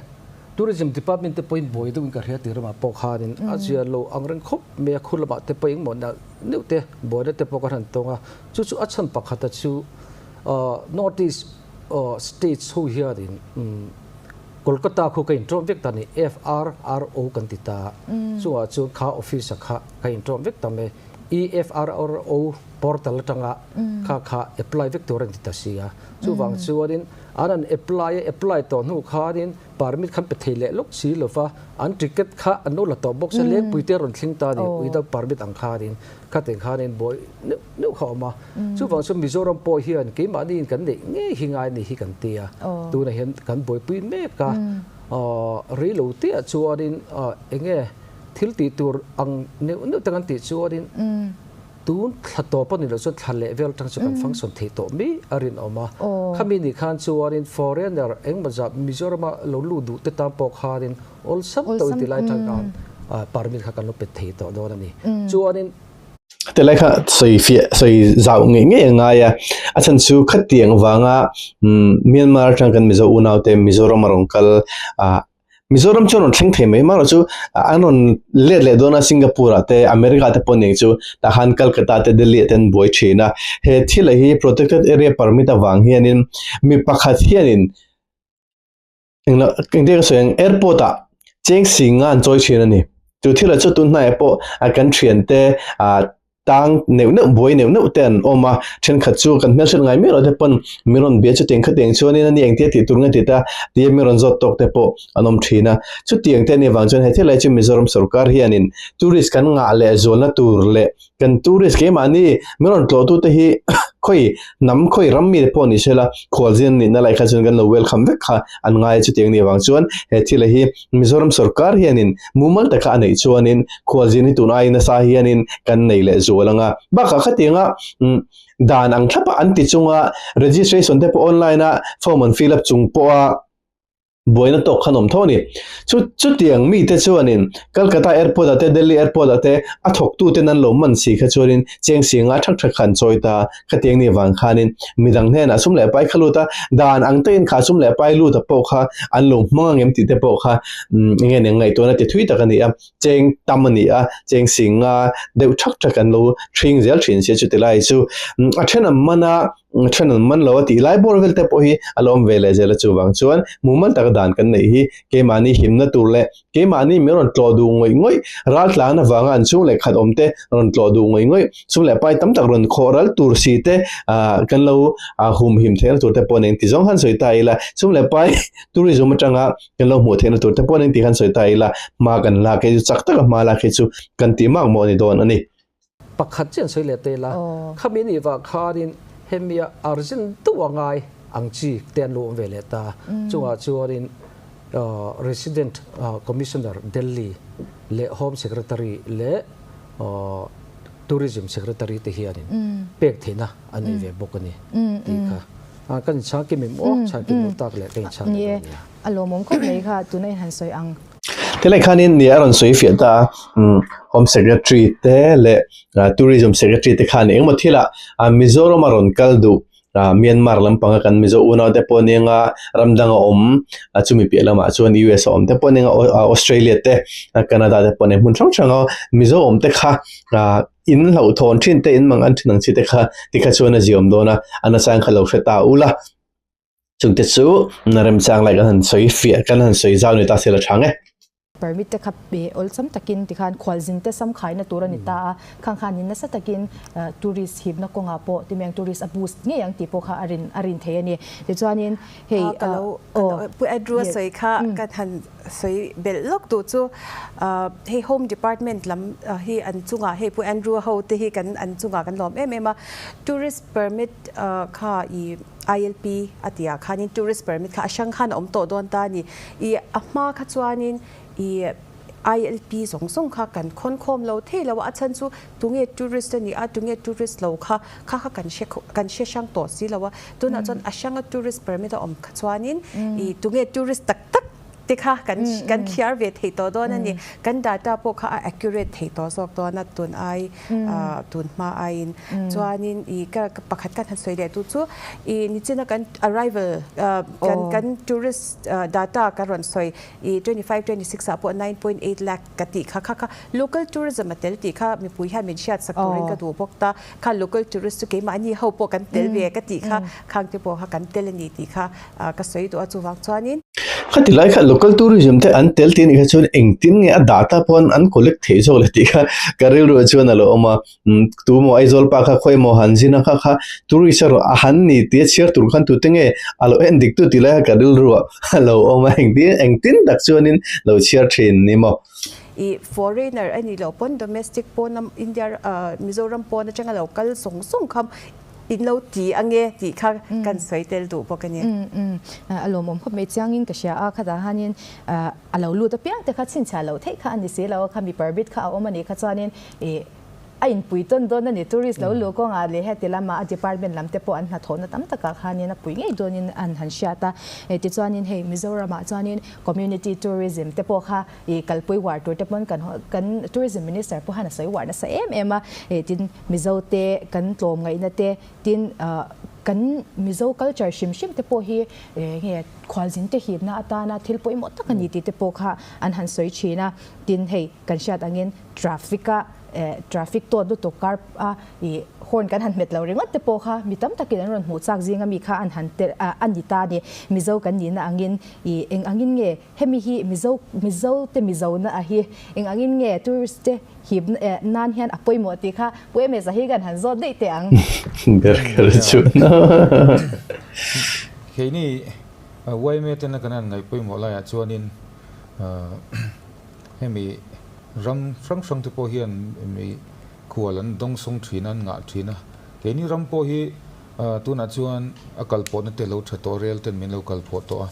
Tourism Department te pawhin buai deuhin ka hria tih ramah pawh khanin a zia lo ang reng khawp mai a, khu lamah te pawh engmaw na neuh te buaina te pawh ka han tawng a, chu chu a chhan pakhata chu North East States ho hianin Kolkata khu ka inṭawm vek ta ni, FRRO kan ti ta, chungah chuan kha office-a kha ka inṭawm vek ta mai, EFRRO portal atanga kha kha apply vek tur a ni ta si a, chuvang chuanin an han apply a, apply tawh hnu khanin permit khan pe thei leh lawk si lo va, an ticket kha an lo la tawh bawk sia, lengpui te a rawn thleng ta a ni, without permit ang khanin khatin khanin buai neuh neuh kha a awm a, chuvang chuan Mizoram pawh hian keimahniin kan neih ngei hi ngai a ni hi kan ti a, tunah hian kan buaipui mek a, rei lo te ah chuanin eng nge thil tih tur ang neuh neuh te kan tih chuanin tun thla tawp a ni loh chuan thla leh vel atang chu kan function theih tawh mai a rinawm a. Khami ni khan chuanin foreigner engmaw zat Mizorama lo lut duh te tan pawh khanin awlsam tawh in ti lai atang khan permit kha kan lo pe thei tawh dawn a ni. Chuanin. Tilai kha sawi fiah sawi zau ngei ngei a ngai a, a chhan chu khatiang vanga Myanmar atang kan Mizo unaute Mizoram a rawn kal ah Mizoram chu an rawn thleng thei mai marawh chu an rawn let leh dawn a Singapore ah te America te pawh nen chu tah khan Calcutta te Delhi ah te an buai thin a, he thil ah hi protected area permit avang hianin mi pakhat hianin englo engtia ka sawi ang airport ah. Cheng sing nga an chawi thin a ni. Chu thil chu tun hnaiah pawh kan thiante tang neuh neuh buai neuh neuh te an awm a, thenkhat chu kan hmelhriat ngai miah lo te pawn mi rawn bia chutiang khatiang chuanin a ni engtia tih tur nge ti ta tia mi rawn zawt tawk te pawh an awm thin a. Chutiang te a nih avang chuan he thil lai chu Mizoram sorkar hianin tourist kan ngah leh zualna tur leh kan tourist keimahni mi rawn tlawhtute hi khawi hnam khawi ram mi te pawh ni sela khualzin nihna lai kha chuan kan lo welcome vek kha an ngai a chutiang nih avang chuan he thil hi Mizoram sorkar hianin mumal taka a neih chuanin khualzin hi tun aiin nasa hianin kan nei leh zual ang a. Bakah khatianga dan ang thlapa an ti chunga registration te pawh online a form an fill up chung pawha buaina tawk khan awm tho a ni. Chu chutiang mite chuanin Calcutta airport ah te Delhi airport ah te a thawktuten an lo man si kha chuanin cheng singa thak thak kha an chawi ta. Khatiang ni vang khanin midang hnenah sum leh pai kha lut a, dan ang takin kha sum leh pai lut a pawh kha an lo hmang ang em tih te pawh kha enge nen ngaihtuahna ti thui tak a ni a, cheng tam a ni a, cheng sing nga deuh thak thak an lo hring zel thin sia chuti lai chu a then an man a, a then an man lo a tih lai bawr vel te pawh hi a lo awm ve leh zel a chuvang chuan mumal taka dan kan neih hi keimahni himna tur leh Keimahni min rawn tlawh duh ngawih ngawih, ral tlan avanga an chhung leh khat awm te rawn tlawh duh ngawih ngawih, sum leh pai tam tak rawn khawh ral tur si te kan lo humhim theihna tur te pawh nen ti zawng khan sawi ta ila, sum leh pai tourism atanga kan lo hmuh theihna tur te pawh nen ti khan sawi ta ila, hma kan lak hi chu chak taka hma lak hi chu kan tih mak mawh a ni dawn a ni. Pakhat chian sawi leh te la, khami ni vah khanin hemia urgent deuh a ngai ang chi te an lo awm ve leh ta. Chungah chuanin Resident Commissioner Delhi leh Home Secretary leh Tourism Secretary te hianin pek theihna an nei ve bawk a ni tih kha. Kan inchhang kim em aw, chhan kim lo tak leh ka inchhang leh dawn nia. A lawmawm khawp mai kha tuna in han sawi ang. Tilai khanin ni a rawn sawi fiah ta a, Home Secretary te leh Tourism Secretary te khan engemaw thilah Mizoram a rawn kal duh Myanmar lampanga kan Mizo unau te pawh nia ram danga awm chumi piah lamah chuan US a awm te pawh nia Australia te Canada te pawh nia hmun hrang hranga Mizo awm te kha in hlauhthawn thin te in mang an thin ang chi te kha tikha chuan a ziawm dawn a, a nasang kha lo hre ta ula. Chungte chu remchang lai kan han sawi fiah kan han sawi zau ni ta se la tha nge. Permit te kha pe awlsam takin tikhan khualzin te sam khaina tur a ni ta a, khang khan in nasa takin tourist hipna kawngah pawh timeng tourist a boost ngei ang tih pawh kha a rin a rin thei a ni. Tichuanin hei Ka lo Pu Andrew a sawi kha kan han sawi belh lawk duh chu hei Home Department lam hi an chungah hei Pu Andrew a ho te hi kan an chungah kan lawm em em a, tourist permit kha i ILP a tih ah khanin tourist permit kha a hrang khan a awm tawh dawn ta a ni. I a hma kha chuanin i ILP zawng zawng kha kan khawn khawm lo thei lo a, a chhan chu tunge tourist a ni a, tunge tourist lo kha kha kha kan hre kan hre hrang tawh si lo a. Tunah chuan a hranga tourist permit a awm kha chuanin i tunge tourist tak tak te kha kan kan thliar ve thei tawh dawn a ni. Kan data pawh kha a accurate thei tawh zawk dawn a tun ai tun hma aiin. Chuanin i ka pakhat kan han sawi leh tu chu i nichina kan arrival kan kan tourist data ka rawn sawi i 25 26 ah pawh 9.8 lakh ka tih kha kha kha local tourism a tel tih kha mipui hian min hriat sak turin ka duh bawk ta. Kha local tourist chu keimahni ho pawh kan tel ve ka tih kha khang te pawh kha kan tel a ni tih kha ka sawi duh a chuvang chuanin. Khati lai kha local tourism te an tel tih a nih kha chuan engtin nge a data pawn an collect theih zawk le tih kha ka rilru ah chuan a lo awm a, tu maw Aizawl pa kha khawi maw han zin a kha kha tourist erawh a han ni tia chhiar tur khan tute nge a lo en dik tu tih lai kha ka rilru ah a lo awm a engtin engtin tak chuanin lo chhiar thin ni maw. I foreigner a nih loh pawn domestic pawn a India Mizoram pawn atanga lo kal zawng zawng kha in lo ti ange tih kha kan sawi tel duh bawk a ni. A lawmawm khawp mai chiangin ka hria a, khatah hianin a lo lut apiang te kha chhinchhiah loh theih kha a ni si lo a, kha mi permit kha a awm a nih kha chuanin ih a inpui tawn dawn a ni. Tourist lo luh kawngah leh heti lama a department lam te pawh an hnathawhna tam takah khanin a pui ngei dawnin an han hriat a. Tichuanin hei Mizoramah chuanin community tourism te pawh kha ih kalpui uar tur te pawn kan kan tourism minister pawh hian a sawi uar nasa em em a. Tin Mizo te kan tlawm ngaihna te tin kan Mizo culture hrim hrim te pawh hi nge khualzin te hipna atana thil pawimawh tak a ni tih te pawh kha an han sawi thin a. Tin hei kan hriat angin traffic a. Traffic tawt lutuk kar a i horn kan han hmet lo ringawt te pawh kha mi tam takin an rawn hmuh chak zinga mi kha an han tel a ni ta a ni. Mizo kan nihna angin i eng angin nge hemi hi Mizo Mizo te Mizona a hi eng angin nge tourist te hip nan hian a pawimawh tih kha Pu Emesa hi kan han zawt daih teh ang. Ber kher chu Keini YMA tena kan han ngaih pawimawh laiah chuanin Hemi ram hrang hrang te pawh hian mi khual an dawng sawng thin a, an ngah thin a. Keini ram pawh hi tunah chuan a kalpawhna te lo tha tawh, rel ten min lo kalpawh tawh a.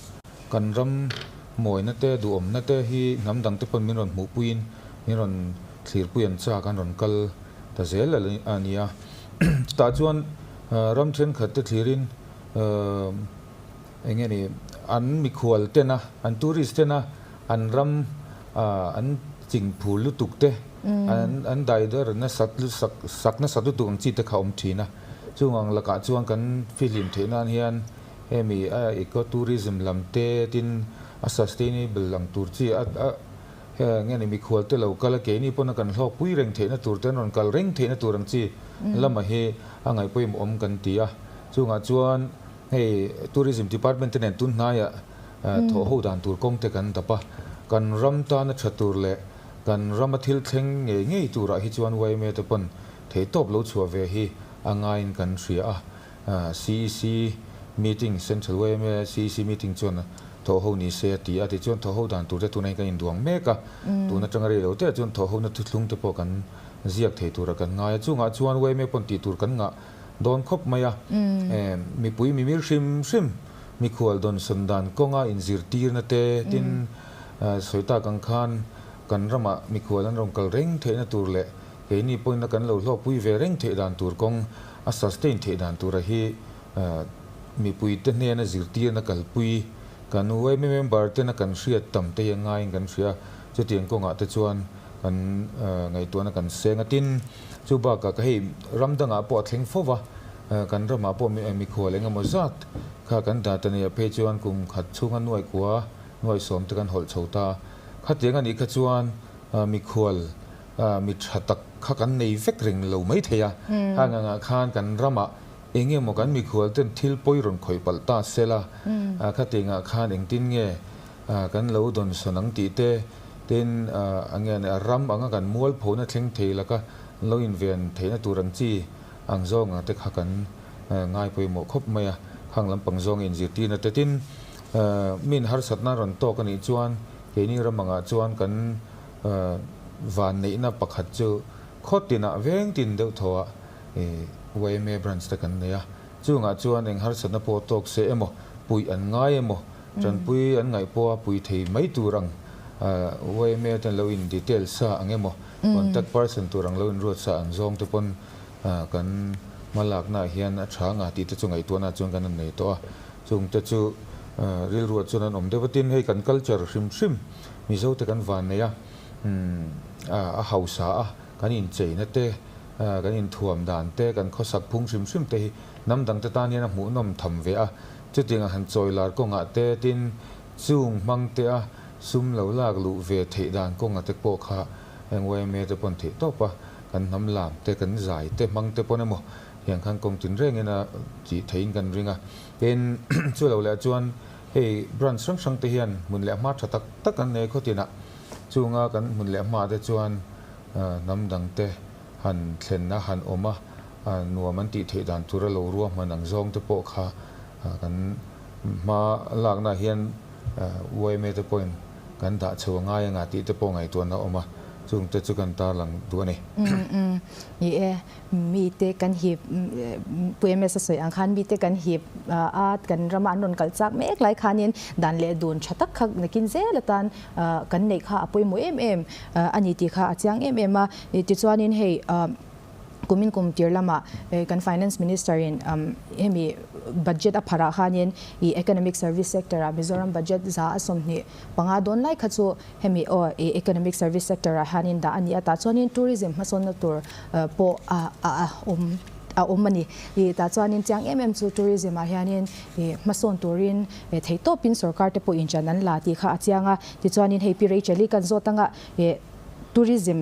Kan ram mawina te, duhawmna te hi hnam dang te pawn min rawn hmuhpuiin min rawn thlirpui an chak, an rawn kal ta zel a ni a. Chutah chuan ram thenkhat te thlirin Eng nge ni, an mikhual tena, an tourist tena an ram an ching phul lutuk te, an daider nasat sak sak nasat lutuk ang chi te kha awm thin a. Chung ang lakah chuan kan fihlim theih nan hian hemi a eco tourism lam te tin a sustainable ang tur chi a a eng nge ni mikhual te lo kal a keini pawn a kan hlawkpui reng theihna tur te an rawn kal reng theihna tur ang chi lamah hi a ngaihpawimawh awm kan ti a. Chungah chuan Hei Tourism Department te nen tun hnaiah thawh ho dan tur kawng te kan dap a, kan ram tana tha tur leh kan rama thil thleng ngei ngei turah hi chuan yma te pawn theihtawp lo chhuah ve hi a ngaiin kan hria a. CEC meeting, Central yma CEC meeting chuan thawh ho ni se a ti a, tichuan thawh ho dan tur te tunah hian kan induang mek a, tun atanga rei lo te ah chuan thawh hona thuthlung te pawh kan ziak thei turah kan ngai a, chungah chuan yma pawn tih tur kan ngah dawn khawp mai a. Mipui mimir hrim hrim mikhual dawnsawn dan kawnga inzirtirna te tin sawi tak ang khan kan ramah mikhual an rawn kal reng theihna tur leh keini pawhin a kan lo hlawkpui ve reng theih dan tur kawng a sustain theih dan tura hi mipuite hnena zirtirna kalpui kan yma member tena kan hriat tam te hi a ngaiin kan hria a, chutiang kawngah te chuan kan ngaihtuahna kan seng a tin. Chu bakah ka hei ram dangah pawh a thleng fo va, kan ramah pawh mikhual eng emaw zat kha kan dah ta nia phei chuan kum khat chhunga nuai kua nuai sawm te kan hawlh chho ta. Khatiang a nih kha chuan mikhual mi tha tak kha kan nei vek reng lo mai thei a. Khang angah khan kan ramah eng emaw kan mikhual ten thil pawi rawn khawih palh ta sela, khatiangah khan engtin nge Kan lo dawnsawn ang tih te, tin a nge a ram anga kan mualphona thleng thei laka lo inven theihna tur ang chi ang zawng ang te kha kan ngai pawimawh khawp mai a. Khang lampang zawnga inzirtirna te tin min harsatna rawn tawk a nih chuan keini ram angah chuan kan vanneihna pakhat chu khaw tinah veng tin deuh thawhah yma branch te kan nei a. Chungah chuan eng harsatna pawh tawk se emaw, puih an ngai emaw, Tanpui an ngaih pawha pui thei mai tur ang yma ten lo in detail sa ang emaw, contact person tur ang lo in ruat sa ang zawng te pawn kan hmalakna ah hian a tha nga tih te chu ngaihtuahna chuan kan han nei tawh a. Chung te chu rilruah chuan an awm deuh a, tin hei kan culture hrim hrim Mizo te kan van nei a, a hausa a, kan incheina te, kan inthuam dan te, kan khawsak phung hrim hrim te hi hnam dang te tan hian a hmuhnawm tham ve a. Chutiang a han chawi lar kawngah te tin chung hmang te a sum lo lak luh ve theih dan kawnga te pawh kha eng yma te pawn theih tawp a, kan hnam lam te kan zai te hmang te pawn emaw hian khan kawng tin rengin a tih theihin kan ring a. Tin chu lo leh chuan hei branch hrang hrang te hian hmun leh hma tha tak tak an nei khawtinah chunga kan hmun leh hma te chuan hnam dang te han thlen a han awm a, nuam an tih theih dan tura lo ruahman ang zawng te pawh kha kan hma lakna hian yma te pawhin kan dah chho a ngai anga tih te pawh ngaihtuahna a awm a, chung te chu kan tarlang duh a ni. Ni e, mite kan hip Pu MS a sawi ang khan mite kan hip a kan rama an rawn kal chak mek lai khanin dan leh dun tha tak kha nakin zel atan kan neih kha a pawimawh em em a ni tih kha a chiang em em a. Tichuanin hei kumin kum tir lamah kan Finance Minister in hemi budget a pharah khanin ih Economic Service Sector ah Mizoram budget za a 25 dawn lai kha chu hemi aw ih Economic Service Sector ah hianin dah a ni a, tah chuanin tourism hmasawnna tur pawh a awm a awm a ni. Ih tah chuanin chiang em em chu tourism ah hianin ih hmasawn turin theihtawpin sorkar te pawh inchan an la tih kha a chiang a, tichuanin hei Pi Rachel-i kan zawt anga ih tourism.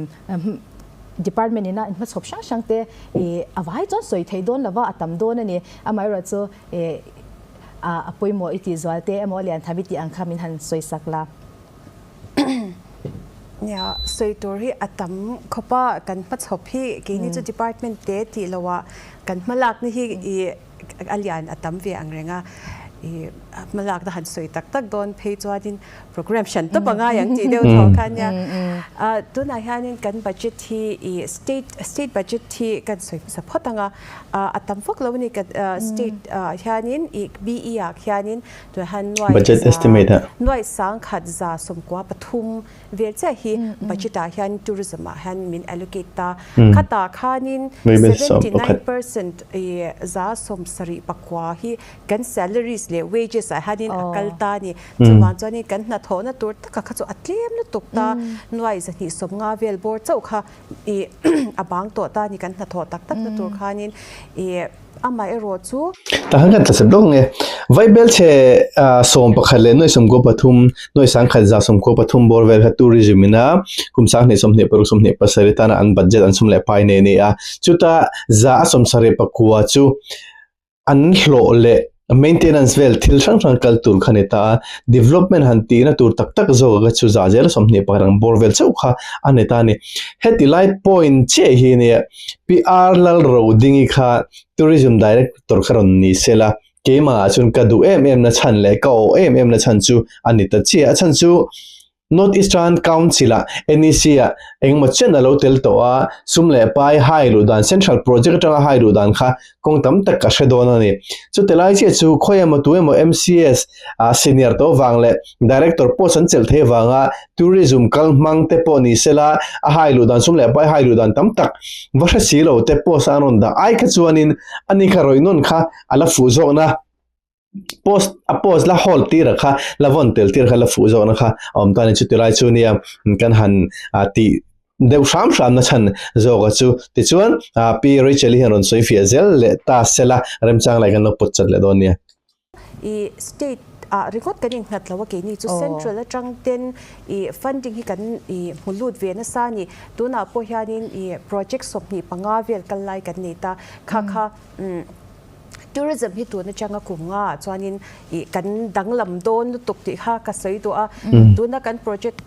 Department ina inhmachhawp hrang hrang te ih a vai chuan sawi thei dawn lova a tam dawn a ni. Amaherawhchu ih a pawimawh i tih zual te emaw a lian tham i tih ang kha min han sawi sak la. Nia, sawi tur hi a tam khawp a, kan hmachhawp hi keini chu department te tih loh ah kan hmalakna hi ih a lian a tam ve ang reng a, ih hmalakna han sawi tak tak dawn phei chuanin program hran tawp a ngai ang tih deuh tho kha nia. Tunah hianin kan budget hi ih state state budget hi kan sawi hmasa phawt ang a, a tam vak lo a ni kan state ah hianin ih BE ah khianin tunah hian nuai Budget za estimate ah. nuai sangkhat 113 vel chiah hi budget ah hian tourism ah hian min allocate ta. Khatah khanin Vaibel 79 11 percent ih 79% hi kan salaries leh wages ah hianin a kal ta a ni. Chuvang chuanin kan hnathawhna tur taka kha chu a tlem lutuk ta, nuai 250 vel bawr chauh kha ih a bang tawh ta a ni kan hnathawh tak takna tur khanin ih amaherawh chu. Tah khan kan tlasep lawk nge. Vaibel chhe 11 leh nuai 93, nuai 100 193 bawr vel kha tourism ina kum 2026 27 tana an budget an sum leh pai nei a ni a. Chuta 79% chu an hlawh leh maintenance vel thil hrang hrang kal tur kha ni ta a, development han tihna tur tak tak zawk a chu za zel 21 ang bawr vel chauh kha a ni ta a ni. Heti lai point chiah hi nia PR Lalrodingi kha Tourism Director kha rawn ni se la, keimah ah chuan ka duh em em na chhan leh ka awh em em na chhan chu a ni ta chiah. A chhan chu North Eastern Council ah NEC ah engemaw chen a lo tel tawh a, sum leh pai hai luh dan, Central Project atanga hai luh dan kha kawng tam tak ka hre dawn a ni. Chute lai chiah chu khawi emaw tu emaw MCS ah senior tawh vang leh Director post an chelh thei vanga Tourism kal hmang te pawh ni sela a hai luh dan, sum leh pai hai luh dan tam tak va hre si lo te post a an rawn dah ai kha chuanin ani kha rawih nawn kha a la fuh zawkna. Post a post la hold tir a kha la vawn tel tir kha la fuh zawkna kha a awm ta a ni chuti lai chu nia kan han tih deuh hram hram na chhan zawk a chu tichuan Pi Rachel-i hian rawn sawi fiah zel leh ta sela remchang lai kan lo pawt chat leh dawn nia. I state ah ringawt kan innghat lo a keini chu central atang ten i funding hi kan i hmu lut ve nasa a ni. Tunah pawh hianin i project 25 vel kal lai kan nei ta kha kha Tourism hi tun atanga kum nga ah chuanin ih kan danglam dawn lutuk tih kha ka sawi duh a. Tuna kan project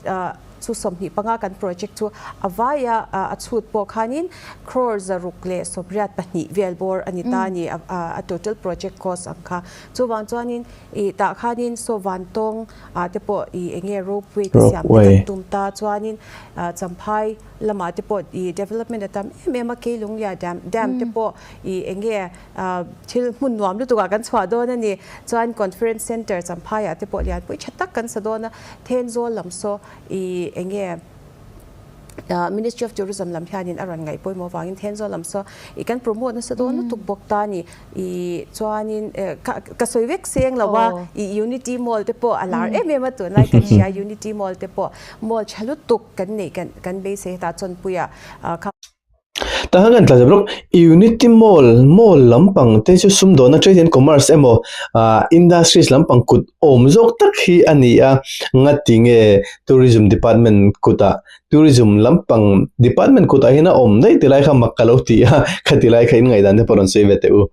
chu 25 kan project chu a vaia a chhut pawh khanin crore 682 vel bawr a ni ta a ni a total project cost ang kha. Chuvang chuanin ih tah khanin saw vantawng ah te pawh ih eng nge ropeway te siam te kan tum ta chuanin Champhai lamah te pawh ih development a tam em em a Keilunglia dam dam te pawh I eng nge thil hmun nuam lutuk ah kan chhuah dawn a ni. Chuan conference center Champhai ah te pawh lianpui tha tak kan sa dawn a. Thenzawl lam saw i eng nge Ministry of Tourism lam hianin a rawn ngaih pawimawh avangin Thenzawl lam saw i kan promote nasa dawn lutuk bawk ta a ni. I chuanin ka sawi vek seng lo a, i Unity Mall te pawh a lar em em a tunlai kan hria Unity Mall te pawh mall tha lutuk kan neih kan beisei hetah Chawnpuiah kha. Tah khan kan tla zep rawk Unity Mall mall lampang te chu sumdawnna trade and commerce emaw ah industries lampang kut awm zawk tak hi a ni a ngati nge tourism department kutah tourism lampang department kutah hian a awm daih ti lai kha mak ka lo ti a khati lai kha in ngaihdan te pawh rawn sawi ve teh u.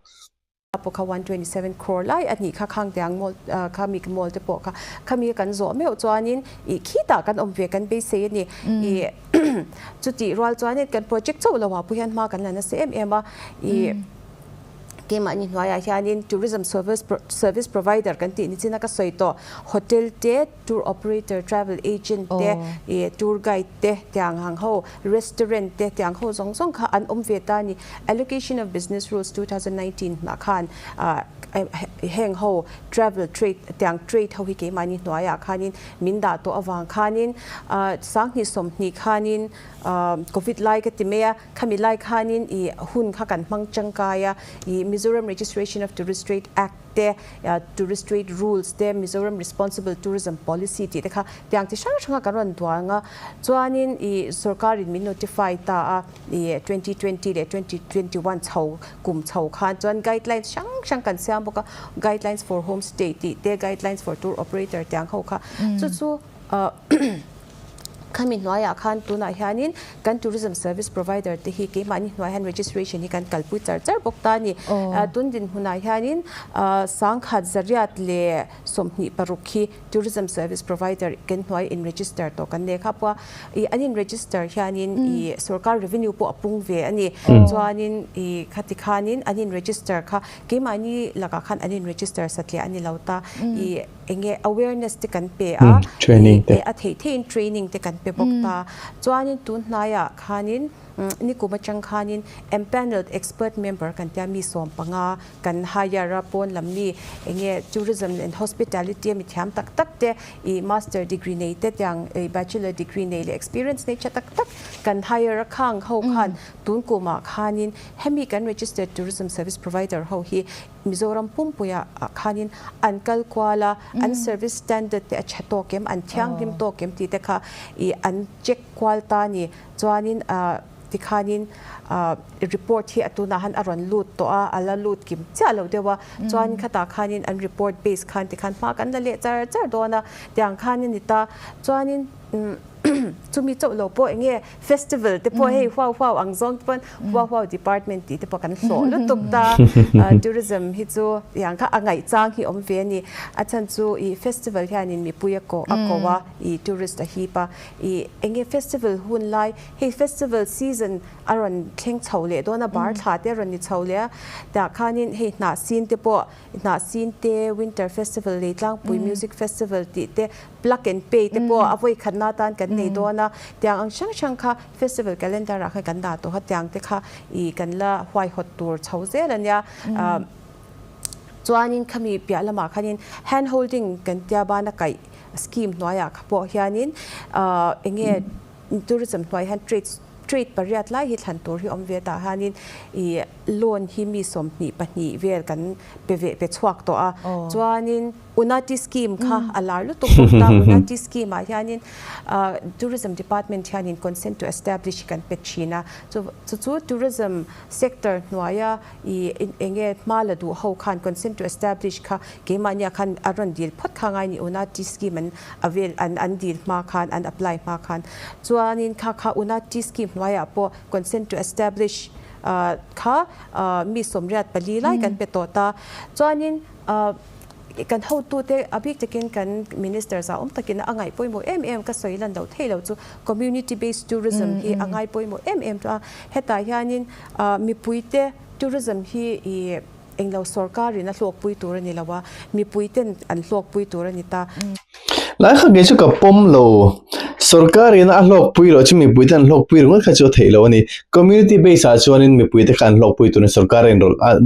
Pawh kha 127 crore lai a nih kha khang tiang mall kha mi mall te pawh kha khami kan zawh meuh chuanin ih khitah kan awm ve kan beisei a ni ih chutih rual chuanin kan project chauh lo ah pawh hian hma kan la nasa em em a ih keimahni hnuaiah hianin tourism service service provider kan tih nichin a ka sawi tawh hotel te tour operator travel agent te ih tour guide te tiang ang ho restaurant te tiang ho zawng zawng kha an awm ve ta a ni. Allocation of Business Rules 2019 ah khan heng ho travel trade tiang trade ho hi keimahni hnuaiah khanin min dah tawh avang khanin 2020 khanin Covid lai ka ti mai a, khami lai khanin ih hun kha kan hmang tangkai a, ih Mizoram Registration of Tourist Trade Act te, Tourist Trade Rules te, Mizoram Responsible Tourism Policy tih te kha tiang chi hrang hranga kan rawn duang a, chuanin ih sorkarin min notify ta a, ih 2020 leh 2021 chho kum chho khan chuan guidelines hrang hrang kan siam bawk a, guidelines for homestay tih te, guidelines for tour operator tiang ho kha chu chu. Khami hnuaiah khan tunah hianin kan tourism service provider te hi keimahni hnuai hian registration hi kan kalpui char char bawk ta a ni. Tun dinhmunah hianin 10,000 126 hi tourism service provider kan hnuai in register tawh kan nei kha pawh a. Ih an in register hianin ih sorkar revenue pawh a pung ve a ni. Chuanin ih khati khanin an in register kha keimahni lakah khan an in register satliah a ni lo ta. Ih. Enge awareness te kan pe a, a theih theihin training te kan pe bawk ta. Chuanin tun hnaiah khanin nikum atang khanin empanelled expert member kan tia mi 15 kan hire a, pawn lam mi enge tourism and hospitality a mi thiam tak tak te ih master degree nei te tiang ih bachelor degree nei leh experience nei tha tak tak kan hire a khang ho khan tun kumah khanin hemi kan registered tourism service provider ho hi Mizoram pumpuia ah khanin an kal kual a, an service standard te a tha tawk em, an thianghlim tawk em tih te kha ih an check kual ta a ni. Chuanin ah tikhanin ah report hi a tunah han a rawn lut tawh a, a la lut kim chiah lo deuh a, chuan khatah khanin an report base khan tikhan hma kan la leh char char dawn a, tiang khan a ni ta. Chuanin umm chumi chauh lo pawh eng nge Festival te pawh hei huau huau ang zawng te pawn huau huau department tih te pawh kan hlawh lutuk ta. Tourism hi chu tiang kha a ngaihchang hi awm ve a ni. A chhan chu ih festival hianin mipui a ko a ko a, ih tourist a hip a. Ih eng nge festival hun lai hei festival season a rawn thleng chho leh dawn a, bar thla te a rawn ni chho leh a. Tah khanin hei hnah sin te pawh hnah sin te, winter festival lei tlangpui music festival tih te Plug and pay te pawh a vawi khatna atan kan nei dawn a, tiang ang hrang hrang kha festival calendar ah khan kan dah tawh a, tiang te kha ih kan la huaihawt tur chho zel a nia. Chuanin khami piah lamah khanin hand holding kan tia bana kaih scheme hnuaiah kha pawh hianin eng nge tourism hnuai hian trade trade pariat lai hi thlan tur hi awm ve tah hianin ih loan hi mi 22 vel kan pe ve pe chhuak tawh a, chuanin. Unati scheme kha a lar lutuk bawk ta. Unati scheme ah hianin Tourism Department hianin consent to establish kan pe thin a. Chu chu tourism sector hnuaia ih eng nge hma la duh ho khan consent to establish kha keimahnia khan a rawn dil phawt kha ngai ni. Unati scheme an avail an an dil hma khan an apply hma khan. Chuanin kha kha Unati scheme hnuaiah pawh consent to establish kha mi 84 lai kan pe tawh ta. Chuanin Kan hotute a bik takin kan Minister zah awm takin a ngaih pawimawh em em ka sawi lan loh thei lo chu Community Based Tourism hi a ngai pawimawh em em tawh a. Hetah hianin mipuite tourism hi ih englo sorkarin a hlawkpui tur a ni lo a, mipuiten an hlawkpui tur a ni ta. Lai kha kei chu ka pawm lo. Sorkarin a hlawkpui loh chu mipuite an hlawkpui ringawt kha chu a theih loh a ni. Community base ah chuanin mipuite kha an hlawkpui turin sorkar inrawlh a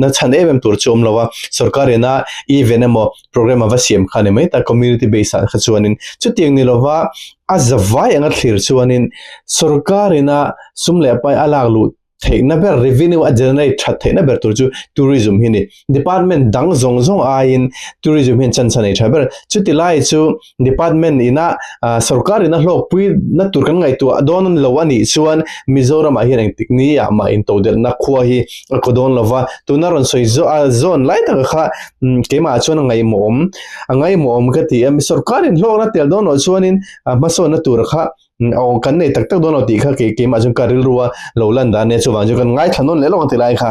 na chhan em em tur chu awm lo a. Sorkarin a event emaw program a va siam kha a ni mai ta community base ah kha chuanin. Chutiang ni lova a zavai anga thlir chuanin sorkarin a sum leh pai a lak luh theihna ber revenue a generate that theihna ber tur chu tourism hi ni. Department dang zawng zawng aiin tourism hian chance a nei tha ber. Chuti lai chu department ina sorkar ina hlawkpui na tur kan ngaihtuah dawn a ni lo a nih chuan Mizoram ah hian engtik ni ah mah intodelhna khua hi a kaw dawn lo va. Tuna rawn sawi zawn lai taka kha keimah ah chuan a ngaihmawhawm a ngaihmawhawm ka ti a. Sorkar in hlawkna tel dawn loh chuanin hmasawnna tur kha Aw kan nei tak tak dawn lo tih kha kei keimah chuan ka rilru a lo lan dan nia chuvang chu kan ngaithla nawn leh lawk ang ti lai kha.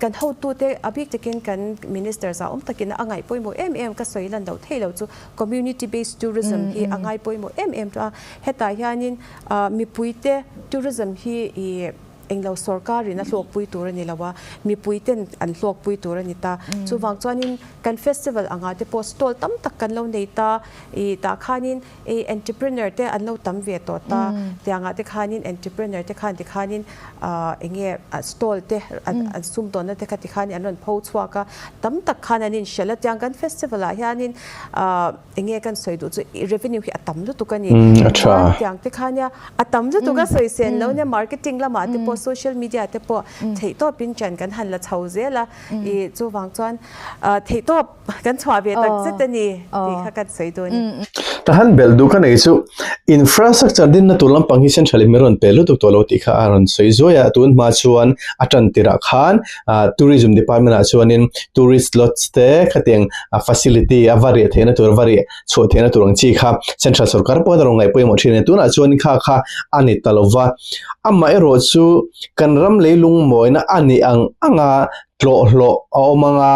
Kan hotute a bik takin kan minister zah awm takin a ngaih pawimawh em em ka sawi lan loh thei lo chu community based tourism hi a ngai pawimawh em em tawh a. Hetah hianin mipuite tourism hi ih englo sorkarin a hlawkpui tur a ni lo a, mipuiten an hlawkpui tur a ni ta. Chuvang chuanin kan festival angah te pawh stall tam tak kan lo nei ta ih tah khanin I entrepreneur te an lo tam ve tawh ta, tiangah te khanin entrepreneur te khan tikhanin eng nge stall te an sum tawnna te kha tikhanin an rawn pho chhuak a, tam tak khan an inhrelh a, tiang kan festival ah hianin eng nge kan sawi duh chu revenue hi a tam lutuk a ni. Chuan tiang te khan nia a tam lutuk a sawi sen lo nia marketing lamah te pawh. pawh social media te pawh theihtawpin ṭan kan han la chho zel a, ih chuvang chuan theihtawp kan chhuah ve tak zet a ni tih kha kan sawi dawn a ni. Tahan belh duh ka nei chu infrastructure dinna tur lampang hi central in min rawn pe lutuk tawh lo tih kha a rawn sawi zuai a, tun hma chuan a tan tirah khan tourism department ah chuanin tourist lodge te khatiang facility a va riah theihna tur va riah chhuah theihna tur ang chi kha central sorkar pawhin a rawn ngaih pawimawh thin a ni. Tunah chuan kha kha a ni ta lo va, amaherawh chu kan ram leilung mawina a nih ang anga tlawh hlawh a awm ang a,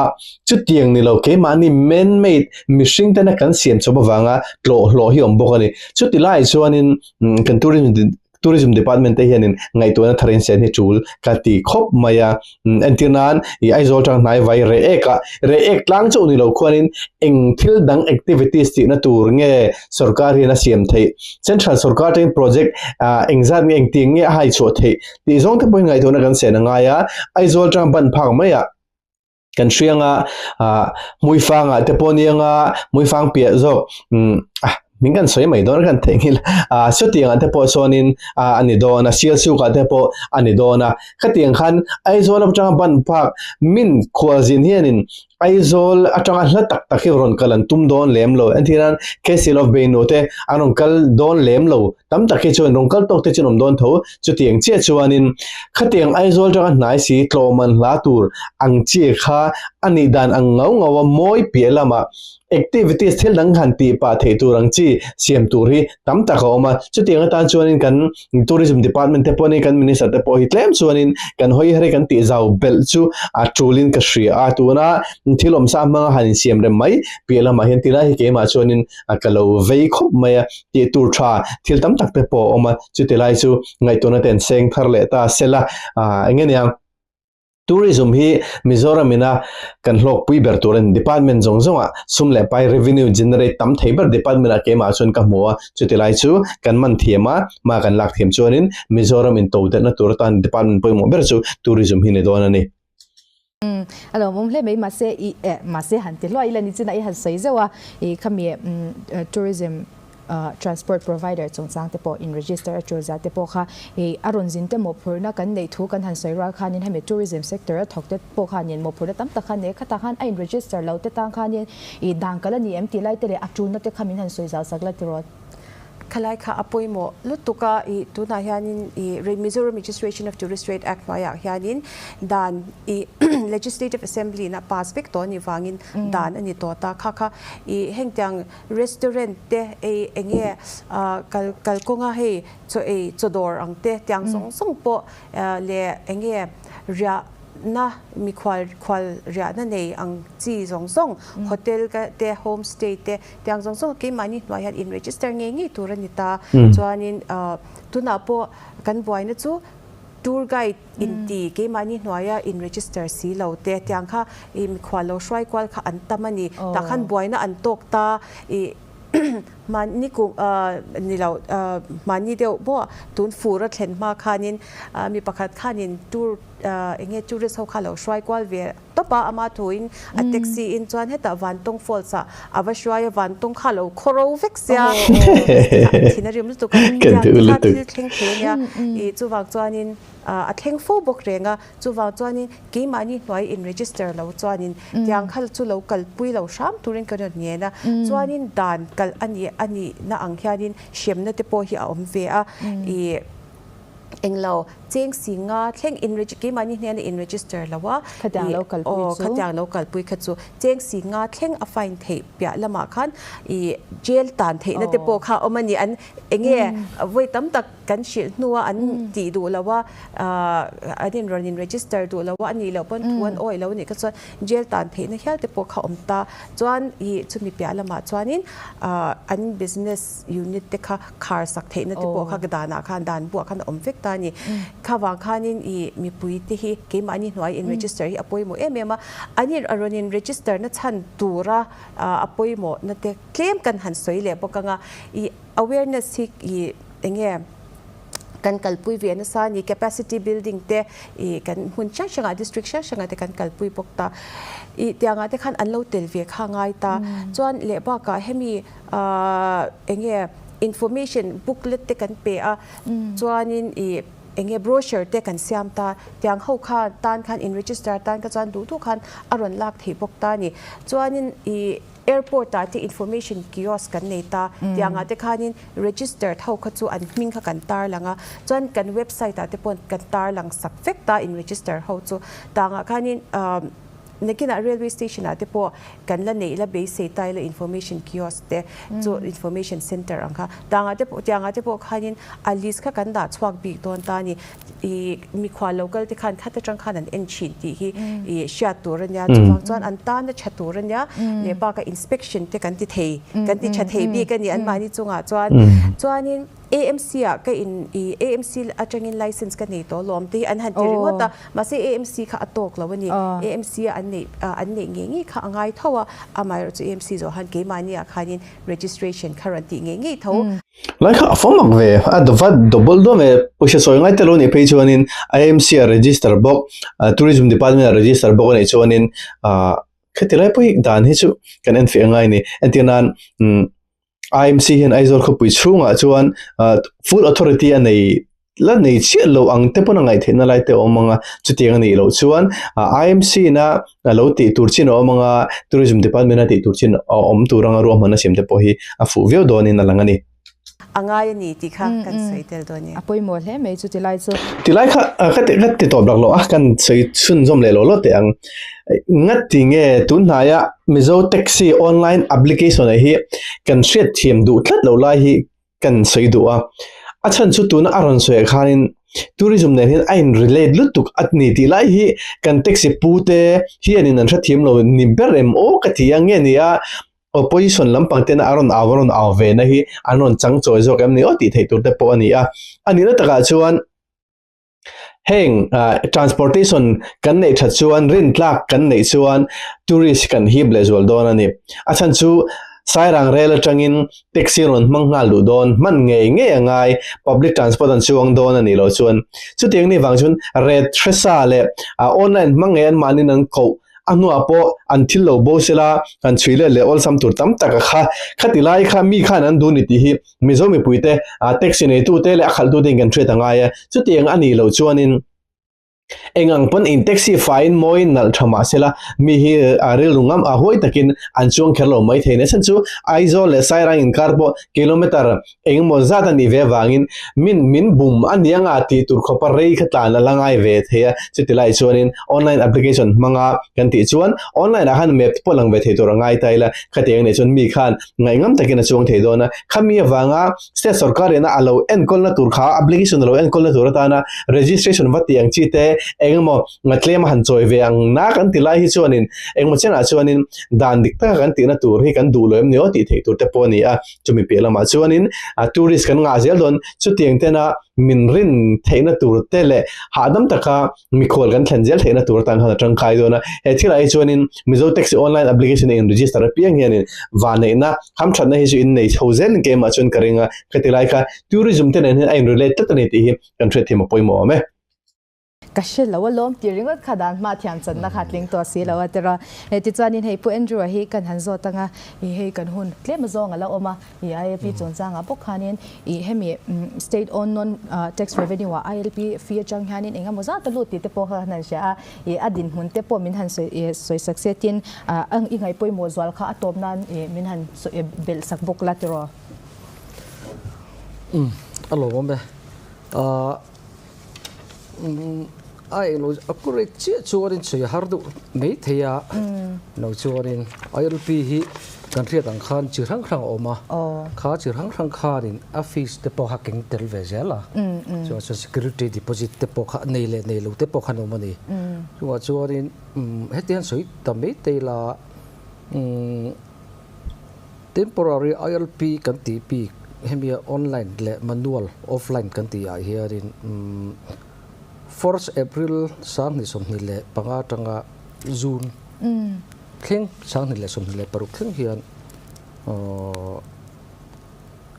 chutiang ni lo keimahni man made mihring tena kan siam chawp avanga tlawh hlawh hi a awm bawk a ni. Chuti laiah chuanin kan tourism tourism department te hianin ngaihtuahna thar in sen hi tul ka ti khawp mai a entir nan i Aizawl tang hnai vai reh ek ah reh ek tlang chauh ni lo khuanin eng thil dang activities tihna tur nge sorkar hian a siam theih central sorkar atangin project ah engzat nge engtiang nge a hai chhuah theih tih zawng te pawhin ngaihtuahna kan sen a ngai a Aizawl tang ban phak mai ah Kan hrianga ah Hmuifangah te pawh nianga Hmuifang piah zawk umm ah min kan sawi mai dawn kan theihnghilh ah chutiangah te pawh chuanin ah a ni dawn a Sialsukah te pawh a ni dawn a khatiang khan Aizawl atanga ban phak min khualzin hianin Aizawl atanga hla tak tak hi rawn kal an tum dawn lem lo entirnan Castle of Beinu te an rawn kal dawn lem lo tam tak hi chuan rawn kal tawk te chu an awm dawn tho Chutiang chiah chuanin khatiang Aizawl atanga hnai si tlawhman hla tur ang chi kha a nih dan ang ngau ngau a mawi piah lamah activities thil dang han tih pah theih tur ang chi siam tur hi tam tak a awm a. Chutiang atan chuanin kan Tourism Department te pawh ni kan Minister te pawh hi tlem chuanin kan hawi har hi kan tih zau belh chu a tulin ka hria a. Tuna thil awmsa hmanga han insiam rem mai piah lamah hian tilai hi keimah chuanin ka lo vei khawp mai a. Tih tur tha thil tam tak te pawh a awm a, chuti lai chu ngaihtuahna te an seng thar leh ta sela ah eng nge niang tourism hi Mizoram ina kan hlawkpui ber tur a ni department zawng zawng ah sum leh pai revenue generate tam thei ber department ah keimah chuan ka hmu a, chuti lai chu kan man thiam a hma kan lak thiam chuanin Mizoram in to delhna tur atan department pawimawh ber chu tourism hi ni dawn a ni. A lo awm hle mai mahse i eh mahse han ti hluai ila ni chin a i han sawi zeuh a i khami tourism transport provider chungchang te pawh in register a tul zat te pawh kha i a rawn zin te mawhphurhna kan neih thu kan han sawi rual khanin hemi tourism sector a thawk te pawh khanin mawhphurhna tam tak kha nei khatah khan a in register lo te tang khanin i dan kal a ni em tih lai te leh a tulna te kha min han sawi zau sak la tiraw. Khalai kha a pawimawh lutuk a, ih tunah hianin ih Mizoram Registration of Tourist Rate Act hnuaiah hianin dan ih Legislative Assembly in a pass vek tawh a nih vangin dan a ni tawh ta. Kha kha ih hengtiang restaurant te ei eng nge ah kal kalkawnga hei chaw ei chaw dawr ang te tiang zawng zawng pawh leh eng nge riah na mikhual khual riahna nei ang chi zawng zawng hotel te home stay te Tiang zawng zawng keimahni hnuai hian in register ngei ngei tur a ni ta. Chuanin tunah pawh kan buaina chu tour guide inti keimahni hnuaia in register si lo te tiang kha ih mikhual lo hruai kual kha an tam a ni. Tah khan buaina an tawk ta ih mahni kum ni lo mahni deuh pawh tun fur a thlen hma khanin mi pakhat khanin tour eng nge tourist ho kha lo hruai kual ve tawp a, ama thuin a taxi in chuan hetah Vantawng Falls ah a va hruai a, Vantawng kha a lo khaw ro vek sia, thin a rim lutuk a, tiang te kha thil thleng thei a nia, ih chuvang chuanin a thleng fo bawk reng a, chuvang chuanin keimahni hnuai in register lo chuanin tiang kha chu lo kalpui lo hram turin ka rawn ngen a, chuanin dan kalh a nih a nihna ang hianin hremna te pawh hi a awm ve a, ih. Englo, cheng si nga thleng in keimahni hnena in register lo a, Khatiang lo kalpui chu. Khatiang lo kalpui kha chu cheng si nga thleng a fine theih piah lamah khan i jail tan theihna te pawh kha awm a ni. An enge vawi tam tak kan hrilh hnua an tih duh lo a, an in rawn in register duh lo a, a nih loh pawn thu an awih lo a nih kha chuan jail tan theihna hial te pawh kha awm ta. Chuan i chumi piah lamah chuanin an business unit te kha khar sak theihna te pawh kha danah khan dan buah khan a awm vek ta a ni. Kha vang khanin ih mipui te hi keimahni hnuai in register hi a pawimawh em em a, an in a rawn in register na chhan tura a pawimawh na te tlem kan han sawi leh bawk ang a, ih awareness hi ih eng nge kan kalpui ve nasa a ni, capacity building te ih kan hmun hrang hrangah district hrang hrangah te kan kalpui bawk ta, ih tiangah te khan an lo tel ve kha ngai ta, chuan leh bakah hemi Ahh eng nge information booklet te kan pe a, chuanin ih enge brochure te kan siam ta, tiang ho kha tan khan in register tan kha chuan duh duh khan a rawn lak theih bawk ta a ni. Chuanin ih airport ah te information kiosk kan nei ta, tiang ah te khanin registered ho kha chu an hming kha kan tar lang a, chuan kan website ah te pawh kan tar lang sak vek ta in register ho chu. Tang ah khanin nakinah railway station ah te pawh kan la neih la beisei ta ila information kiosk te chu information center ang kha tang ah te pawh tiang ah te pawh khanin a list kha kan dah chhuak bik dawn ta a ni. Ih mikhual lo kal te khan khat atang khan an en thin tih hi ih hriat tur a nia chuvang chuan an tan a tha tur a nia leh bakah inspection te kan ti thei kan ti tha thei bik a ni anmahni chungah chuan chuanin AMC ah ka in ih AMC atangin license ka nei tawh lawm te hi an han ti ringawt a mahse AMC kha a tawk lo a ni AMC a an neih an neih ngei ngei kha a ngai tho a amaherawhchu AMC zawh han keimahni ah khanin registration kha rawn tih ngei ngei tho. Lai kha a fawm ak ve, a dawt double dawn ve, pawisa sawi ngai te lo nih phei chuanin IMC a register bawk, Tourism Department a register bawk a nih chuanin ah khati lai pawh hi dan hi chu kan en fiah ngai a ni. Entir nan umm IMC hian Aizawl khawpui chhungah chuan ah full authority a nei la nei chiah lo ang te pawn a ngaihtheihna lai te a awm ang a, chutiang a nih loh chuan IMC ina a lo tih tur chin a awm ang a, Tourism Department a tih tur chin a awm tur anga ruahmanna siam te pawh hi a fuh viau dawnin a lang a ni. A ngai a ni tih kha kan sawi tel dawn e. A pawimawh hle mai chu tilai chu. Tilai kha ka ti ka ti tawp lak lo a, kan sawi chhunzawm leh lo lo teh ang. Ngati nge tun hnaia Mizo Taxi online application ah hi kan hriatthiam duh tlat lo lai hi kan sawi duh a, a chhan chu tuna a rawn sawi ah khanin tourism nen hian a in relate lutuk a ni tih lai hi kan taxi pu te hianin an hrethiam lo ni ber em aw ka ti a nge ni a opposition lampang tena a rawn au a rawn au ve na hi an rawn chang chawi zawk em ni aw tih theih tur te pawh a ni a, a nihna takah chuan. Heng transportation kan neih that chuan rintlak kan neih chuan tourist kan hip leh zual dawn a ni. A chhan chu Sairang rel atangin taxi rawn hmang nghal duh dawn hman ngei ngei a ngai public transport an chuang dawn a nih loh chuan chutiang ni vang chuan ret hresa leh online hmang ngei anmahniin an koh a hnuah pawh an thil lo bo sela kan chhui let leh awlsam tur tam tak a kha khati lai kha mi khan an duh ni tih hi Mizo mipuite taxi neitute leh a khalhtute in kan hriat a ngai a, chutiang a nih loh chuanin eng ang pawn in taxi faiin mawiin nalh tha mah sela mi hi a rilru ngam a huai takin an chuang kher lo mai thei a ni. A chhan chu Aizawl leh Sairang inkar pawh kilometer eng emaw zat a nih ve avangin min min bum a ni anga tih tur khawpa rei kha tlan a la ngai ve thei a, chuti lai chuanin online application hmanga kan tih chuan online ah khan map te pawh lang ve thei tur a ngai ta ila khatiang nih chuan mi khan ngaihngam takin a chuang thei dawn a, khami avanga state sorkar ina a lo enkawlna tur kha application a lo enkawlna tur atana registration va tih ang chi te engemaw tlem a han chawi ve ang na kan ti lai hi chuanin engemaw chenah chuanin dan dik taka kan tihna tur hi kan duh lo em ni aw tih theih tur te pawh a ni a, chumi piah lamah chuanin tourist kan ngah zel dawn chutiang tena min rin theihna tur te leh hahdam taka Mikhual kan thlen zel theihna tur atan khan a tangkai dawn a, he thilah hi chuanin Mizo Taxi Online Application a in register apiang hianin vanneihna hamthatna hi chu in nei chho zelin keimah chuan ka ring a, khati lai kha tourism te nen hian a in relate tlat a ni tih hi kan hriatthiam a pawimawh awm e. Ka hre lo alawm tih ringawt kha dan hma thiam channa kha tling tawh si lo a tiraw. Hei tichuanin hei Pu Andrew-a hi kan han zawt anga ih hei kan hun tlem azawng a la awm a. I ILP chungchangah bawk khanin i hemi state owned non tax revenue ah ILP fee atang hianin eng emaw zat a lut tih te pawh kha kan han hria a, i a dinhmun te pawh min han sawi sawi sak se tin i ngaih pawimawh zual kha a tawp nan i min han sawi belh sak bawk la tiraw? Umm a lawmawm e. A englo a correct chiah chuanin sawi a har deuh mai thei a, lo chuanin ILP hi kan hriat ang khan chi hrang hrang a awm a, kha chi hrang hrang khanin a fees te pawh kha keng tel ve zel a, chuan chuan security deposit te pawh kha nei leh nei lo te pawh khan awm a ni. Chungah chuanin heti hian sawi ta mai thei la, Temporary ILP kan tih bik hemi online leh manual offline kan tih ah hianin first April 2025 atanga June thleng 2026 thleng hian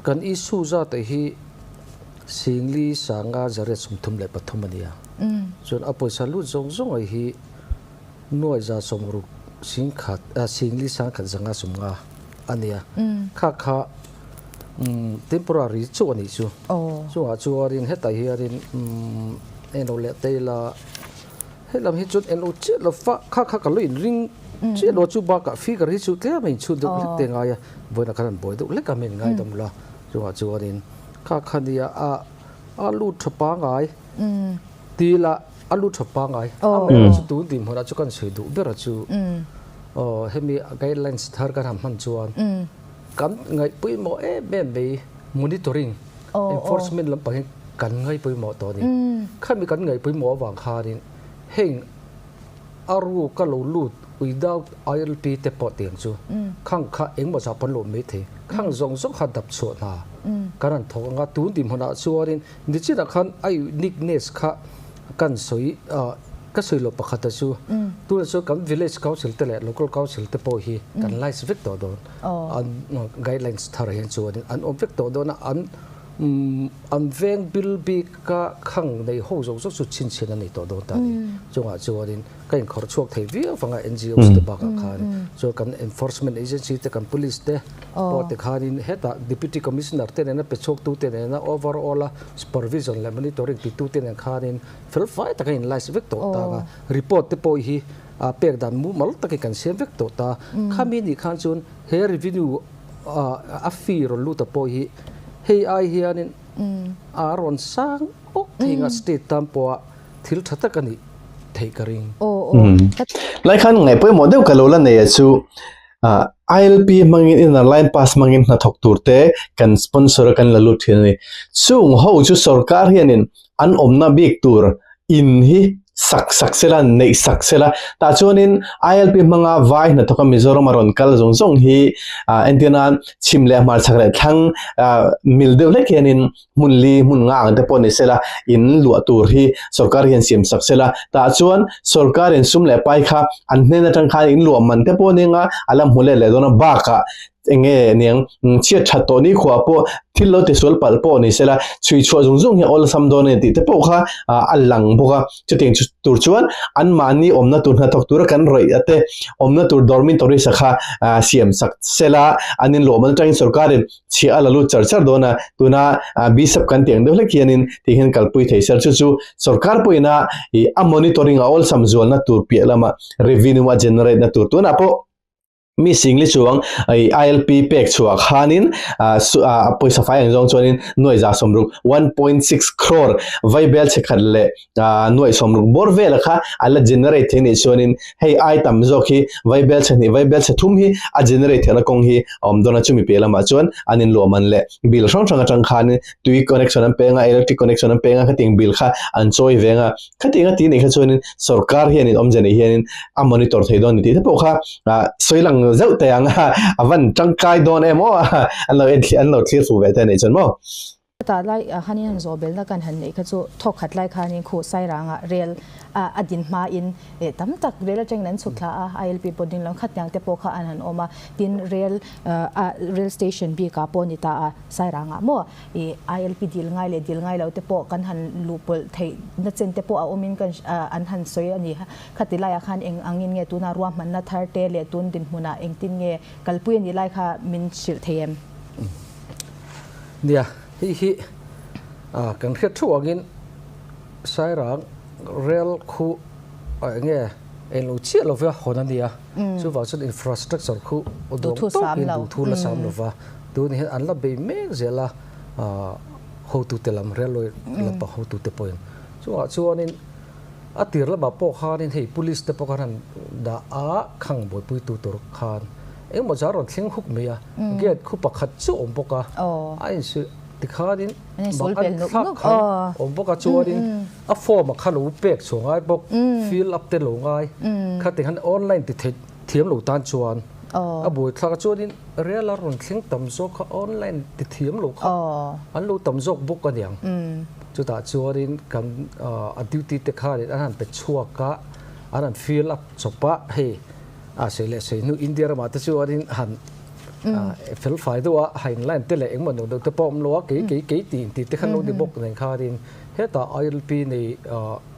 kan issue zat hi singli sanga zariat 33 a ni a, chuan a pawisa lut zawng zawng hi Nuai za sawmruk singkhat singli sangkhat zanga sawmnga a nia. Kha kha Temporary chu a nih chu. Chungah chuanin hetah hianin en lo leh te ila helam hi chuan en lo chiah lo fa kha kha ka lo inring chiah lo chu bakah figure hi chu tlem a inchhun deuh hlek te ngai a, vawiinah khan an buai deuh hlek a min ngaidam la chungah chuanin kha kha nia a a lut tha pangai ti ila a lut tha pangai amaherawhchu chu tun dinhmunah chu kan sawi duh ber a chu aw hemi guidelines thar kan han hman chuan Kan ngaih pawimawh em em mai monitoring, enforcement lampang hi kan ngaih pawimawh tawh a ni. Khami kan ngaih pawimawh avang khanin heng a ruka lo lut without ILP te pawh tiang chu khang kha engmaw zah pawn lo mai thei. Khang zawng zawng kha dap chhuah hna kan han thawk ang a, tun dinhmunah chuanin nichinah khan a uniqueness kha kan sawi ka sawi loh pakhata chu tunah chuan kan village council te leh local council te pawh hi kan license vek tawh dawn. An guidelines thar hian chuanin an awm vek tawh dawn a, an an veng bil bika khang nei ho zawk zawk chu chhinchhin a nei tawh dawn ta a ni. Chungah chuanin ka inkhawrh chhuak thei viau vanga NGOs te bakah khan chuan kan enforcement agency te kan police te pawh te khanin hetah deputy commissioner te nena pe chhuak tu te nena overall a supervision leh monitoring ti tu te nen khanin fel fai taka in license vek tawh ta anga report te pawh hi a pek dan mumal takin kan siam vek tawh ta. Khami nih khan chuan he revenue a fee rawn lut a pawh hi hei ai hianin a rawn sang awk thei nga state tan pawha thil tha tak a nih theih ka ring. Lai khan ngaih pawimawh deuh ka lo la nei a chu ILP hmangin inner line pass hmangin hnathawk tur te kan sponsor a kan la lut thin a ni. Chung ho chu sorkar hianin an awmna bik tur in hi sak sak sela, neih sak sela. Tah chuanin ILP hmanga vai hnathawka Mizoram a rawn kal zawng zawng hi entir nan chhim leh hmarchhak leh thlang mil deuh hlek hianin hmun li hmun nga ang te pawh ni sela in luah tur hi sorkar hian siam sak sela. Tah chuan sorkarin sum leh pai kha an hnen atang khan in luah man te pawh nia a la hmu let leh dawn a bakah eng nge niang chhiat that tawh ni khuah pawh thil lo tisual palh pawh ni sela chhui chhuah zung zung hi awlsam dawn a ni tih te pawh kha a lang bawk a chutiang chu tur chuan anmahni awmna tur hnathawk tura kan rawih a te awmna tur dormitory sa kha siam sak sela an inlawm atangin sorkarin chhiah a la lut char char dawn a tuna bsap kan tih ang deuh hlek hianin tih hian kalpui thei sel chu chu sorkar pawhin a ih a monitoring a awlsam zualna tur piah lama revenue a generate na tur tunah pawh Mi singli chuang i ILP pek chhuah khanin pawisa fai ang zawng chuanin nuaih za sawmruk, 1.6 crore, vaibel che khat leh nuaih sawmruk bawr vela kha a la generate thei nih chuanin hei ai tam zawk hi vaibel che hnih vaibel che thum hi a generate theihna kawng hi a awm dawn a, chumi piah lamah chuan an inluahman leh bill hrang hrang atang khanin tui connection an peng a, electric connection an peng a, khatiang bill kha an chawi veng a. Khatiang a ti nih kha chuanin sorkar hianin awmze nei hianin a monitor thei dawn ni tih te pawh kha sawi lang zeuh teh ang a, a van tangkai dawn em aw an lo en an lo thlir fuh ve te anih chuan maw. Chutah lai khanin han zawh belna kan han neih kha chu thawk khat lai khanin khuh Sairangah rel a din hmain tam tak rel atangin an chhuk thla a, ILP pawh ding lam khat niang te pawh kha an han awm a, tin rel rail station bikah pawh ni ta a Sairangah maw I ILP dil ngai leh dil ngai lo te pawh kan han luh pawlh theih na chen te pawh a awmin kan an han sawi a ni. Khati laiah khan eng angin nge tuna ruahmanna thar te leh tun dinhmunah engtin nge kalpui a nih lai kha min hrilh thei em? Nia, hei hi kan hriat thuh angin Sairang rel khu eng nge eng lo chiah lo va hawn a nia. Chuvang chuan infrastructure khu duang tawkin duhthu la sam lo va. Tun hian an la bei mek zel a, hotute lam railway lampang hotute pawhin. Chungah chuanin a tir lamah pawh khanin hei police te pawh khan han dah a, khang buaipuitu tur khan engemaw zar rawn thleng huk mai a, gate khu pakhat chu awm bawk a, a insuih tikhanin bang an thlak khan awm bawk a, chuanin a form a kha lo pek chhuah ngai bawk, fill up te lo ngai, khati khan online ti theih thiam lo tan chuan a buaithlak a, chuanin Real a rawn thleng tam zawk kha online ti thiam lo kha an lo tam zawk bawk a niang. Chutah chuanin kan a duty te khanin an han pe chhuak a, an han fill up chawp a, hei a sei leh sei hnu India ramah te chuanin han fel fai deuh a, ha in line te leh engemaw nuam deuh te pawh a awm lo a, kei kei kei tih intih te kha an lo ni bawk nen khanin hetah ILP nei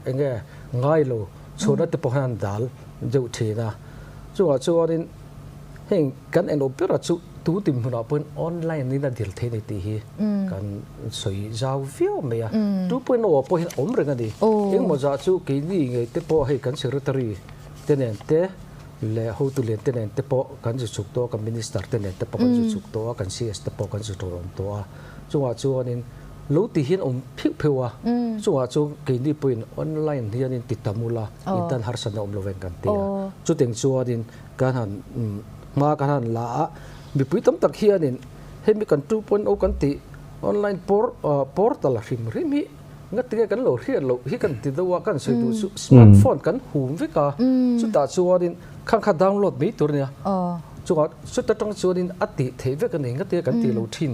eng nge ngai lo chhuahna te pawh hian an dal deuh thin a. Chungah chuanin Heng kan en awm bera chu Tu dinhmunah pawhin online in a dil thei a ni tih hi kan sawi zau viau mai a. 2.0 ah pawh hian a awm reng a ni. Engmaw zah chu keini ngei te pawh hei kan secretary te nen te leh hotu lian te nen te pawh kan zu chhuk tawh a, kan minister te nen te pawh kan zu chhuk tawh a, kan CS te pawh kan zu tawlawm tawh a. Chungah chuanin lo ti hian awm phiuh phiuh a. Chungah chuan keini pawhin online hianin ti tam ula intan harsatna awm loveng kan ti a. Chutiang chuanin kan han Hma kan han la a, mipui tam tak hianin hemi kan 2.0 kan tih online portal hrim hrim hi ngatinge kan lo hriat loh hi kan ti deuh a, kan sawi duh chu smartphone kan hum vek a, chutah chuanin khang kha download mai tur a nia, chungah chuta tang chuanin a tih theih vek a ni, ngatinge kan tih lo thin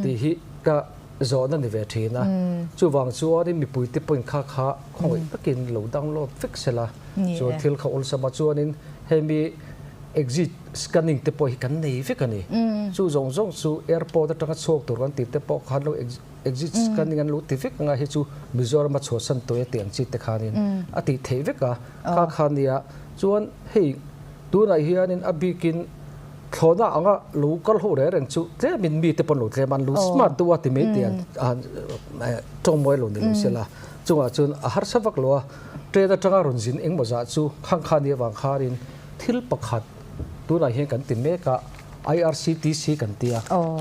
tih hi ka zawhna ni ve thin a, chuvang chuanin mipuite pawhin kha kha khawngaih takin lo download vek sela chuan thil kha awlsam a, chuanin hemi Exit scanning te pawh hi kan nei vek a ni. Chu zawng zawng chu airport atanga chhuak tur kan tih te pawh khan lo exit scanning an lo ti vek anga hi chu Mizoram a chhuahsan tawh e tih ang chi te khanin a tih theih vek a. Kha kha nia chuan hei tunah hianin a bikin thlawhna anga lo kal ho reng reng chu tlemin mi te pawn lo tlem a, an lo smart deuh a ti mai tih an tawngmawi lo ni lo sela. Chungah chuan a harsa vak lo a, train atanga rawn zin engmaw zah chu khang kha nia vang khanin Thil pakhat tunah hian kan ti mek a, IRCTC kan ti a,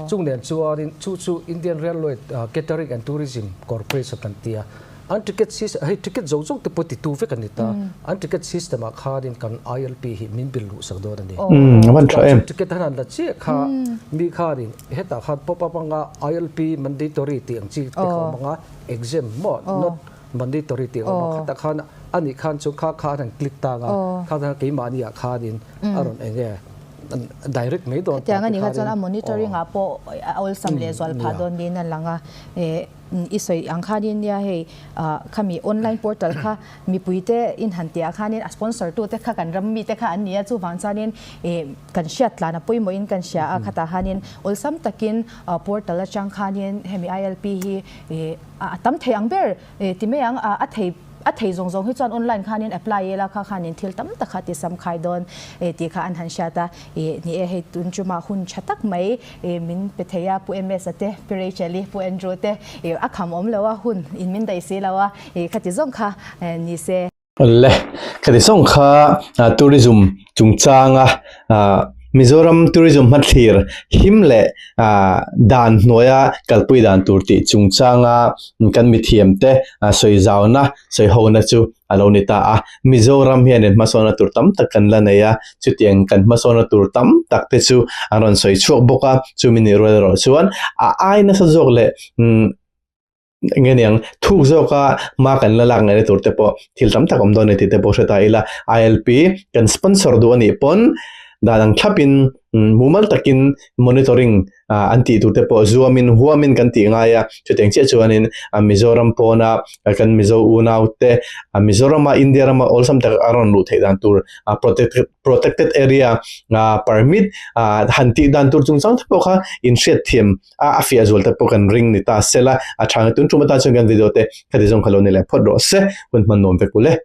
chung nen chuanin chu chu Indian Railway Catering and Tourism Corporation kan ti a, an ticket system hei ticket zawng zawng te pawh titu vek a ni ta, an ticket system ah khanin kan ILP hi min bil luh sak dawn a ni. Chutah chuan ticket han han la chiah kha mi khanin hetah khan pop up anga ILP mandatory tih ang chi te kha awm anga exempt maw not Mandatory tih a awm a, khatah khan a nih khan chu kha kha an han click tang a, kha khan keimahni ah khanin a rawn eng nge direct mai dawn Hetiang a nih kha chuan a monitoring ah pawh a awlsam leh zual phah dawn niin a lang a, i sawi ang khanin nia hei khami online portal kha mipuite in han tih ah khanin a sponsor tu te kha kan ram mite kha an ni a, chuvang chuanin kan hriat tlan a pawimawhin kan hria a, khatah khanin awlsam takin portal atang khanin hemi ILP hi A tam thei ang ber ti mai ang, a thei a thei zawng zawng hi chuan online khanin apply ila kha khanin thil tam tak kha ti sam khai dawn tih kha an han hriat a, ni e hei tun chuma hun tha tak mai min pe thei a Pu MS a te, Pi Rachel i, Pu Andrew te a kham awm lo a hun in min daih si lo a, khati zawng kha ni se. Le, khati zawng kha tourism chungchanga Mizoram tourism hmathlir him leh dan hnuaia kalpui dan tur tih chungchanga kan mithiamte sawi zauna, sawi hona chu a lo ni ta a. Mizoram hianin hmasawnna tur tam tak kan la nei a, chutiang kan hmasawnna tur tam tak te chu an rawn sawi chhuak bawk a, chumi nih rual erawh chuan a ai nasa zawk leh Enge niang, thuk zawka hma kan la lak ngaihna tur te pawh thil tam tak awm dawn a ni tih te pawh hre ta ila. ILP kan sponsor duh a nih pawn dan ang thlapin mumal takin monitoring an tih tur te pawh zuamin huamin kan tih ngai a. Chutiang chiah chuanin Mizoram pawna kan Mizo unau te Mizorama India rama awlsam tak a rawn luh theih dan tur protected protected area permit han tih dan tur chungchang te pawh kha inhriatthiam a a fiah zual te pawh kan ring ni ta sela a tha nge tun tum atan chuan kan video te khati zawng kha lo ni leh phawt rawh se hun hman nuam vek u le.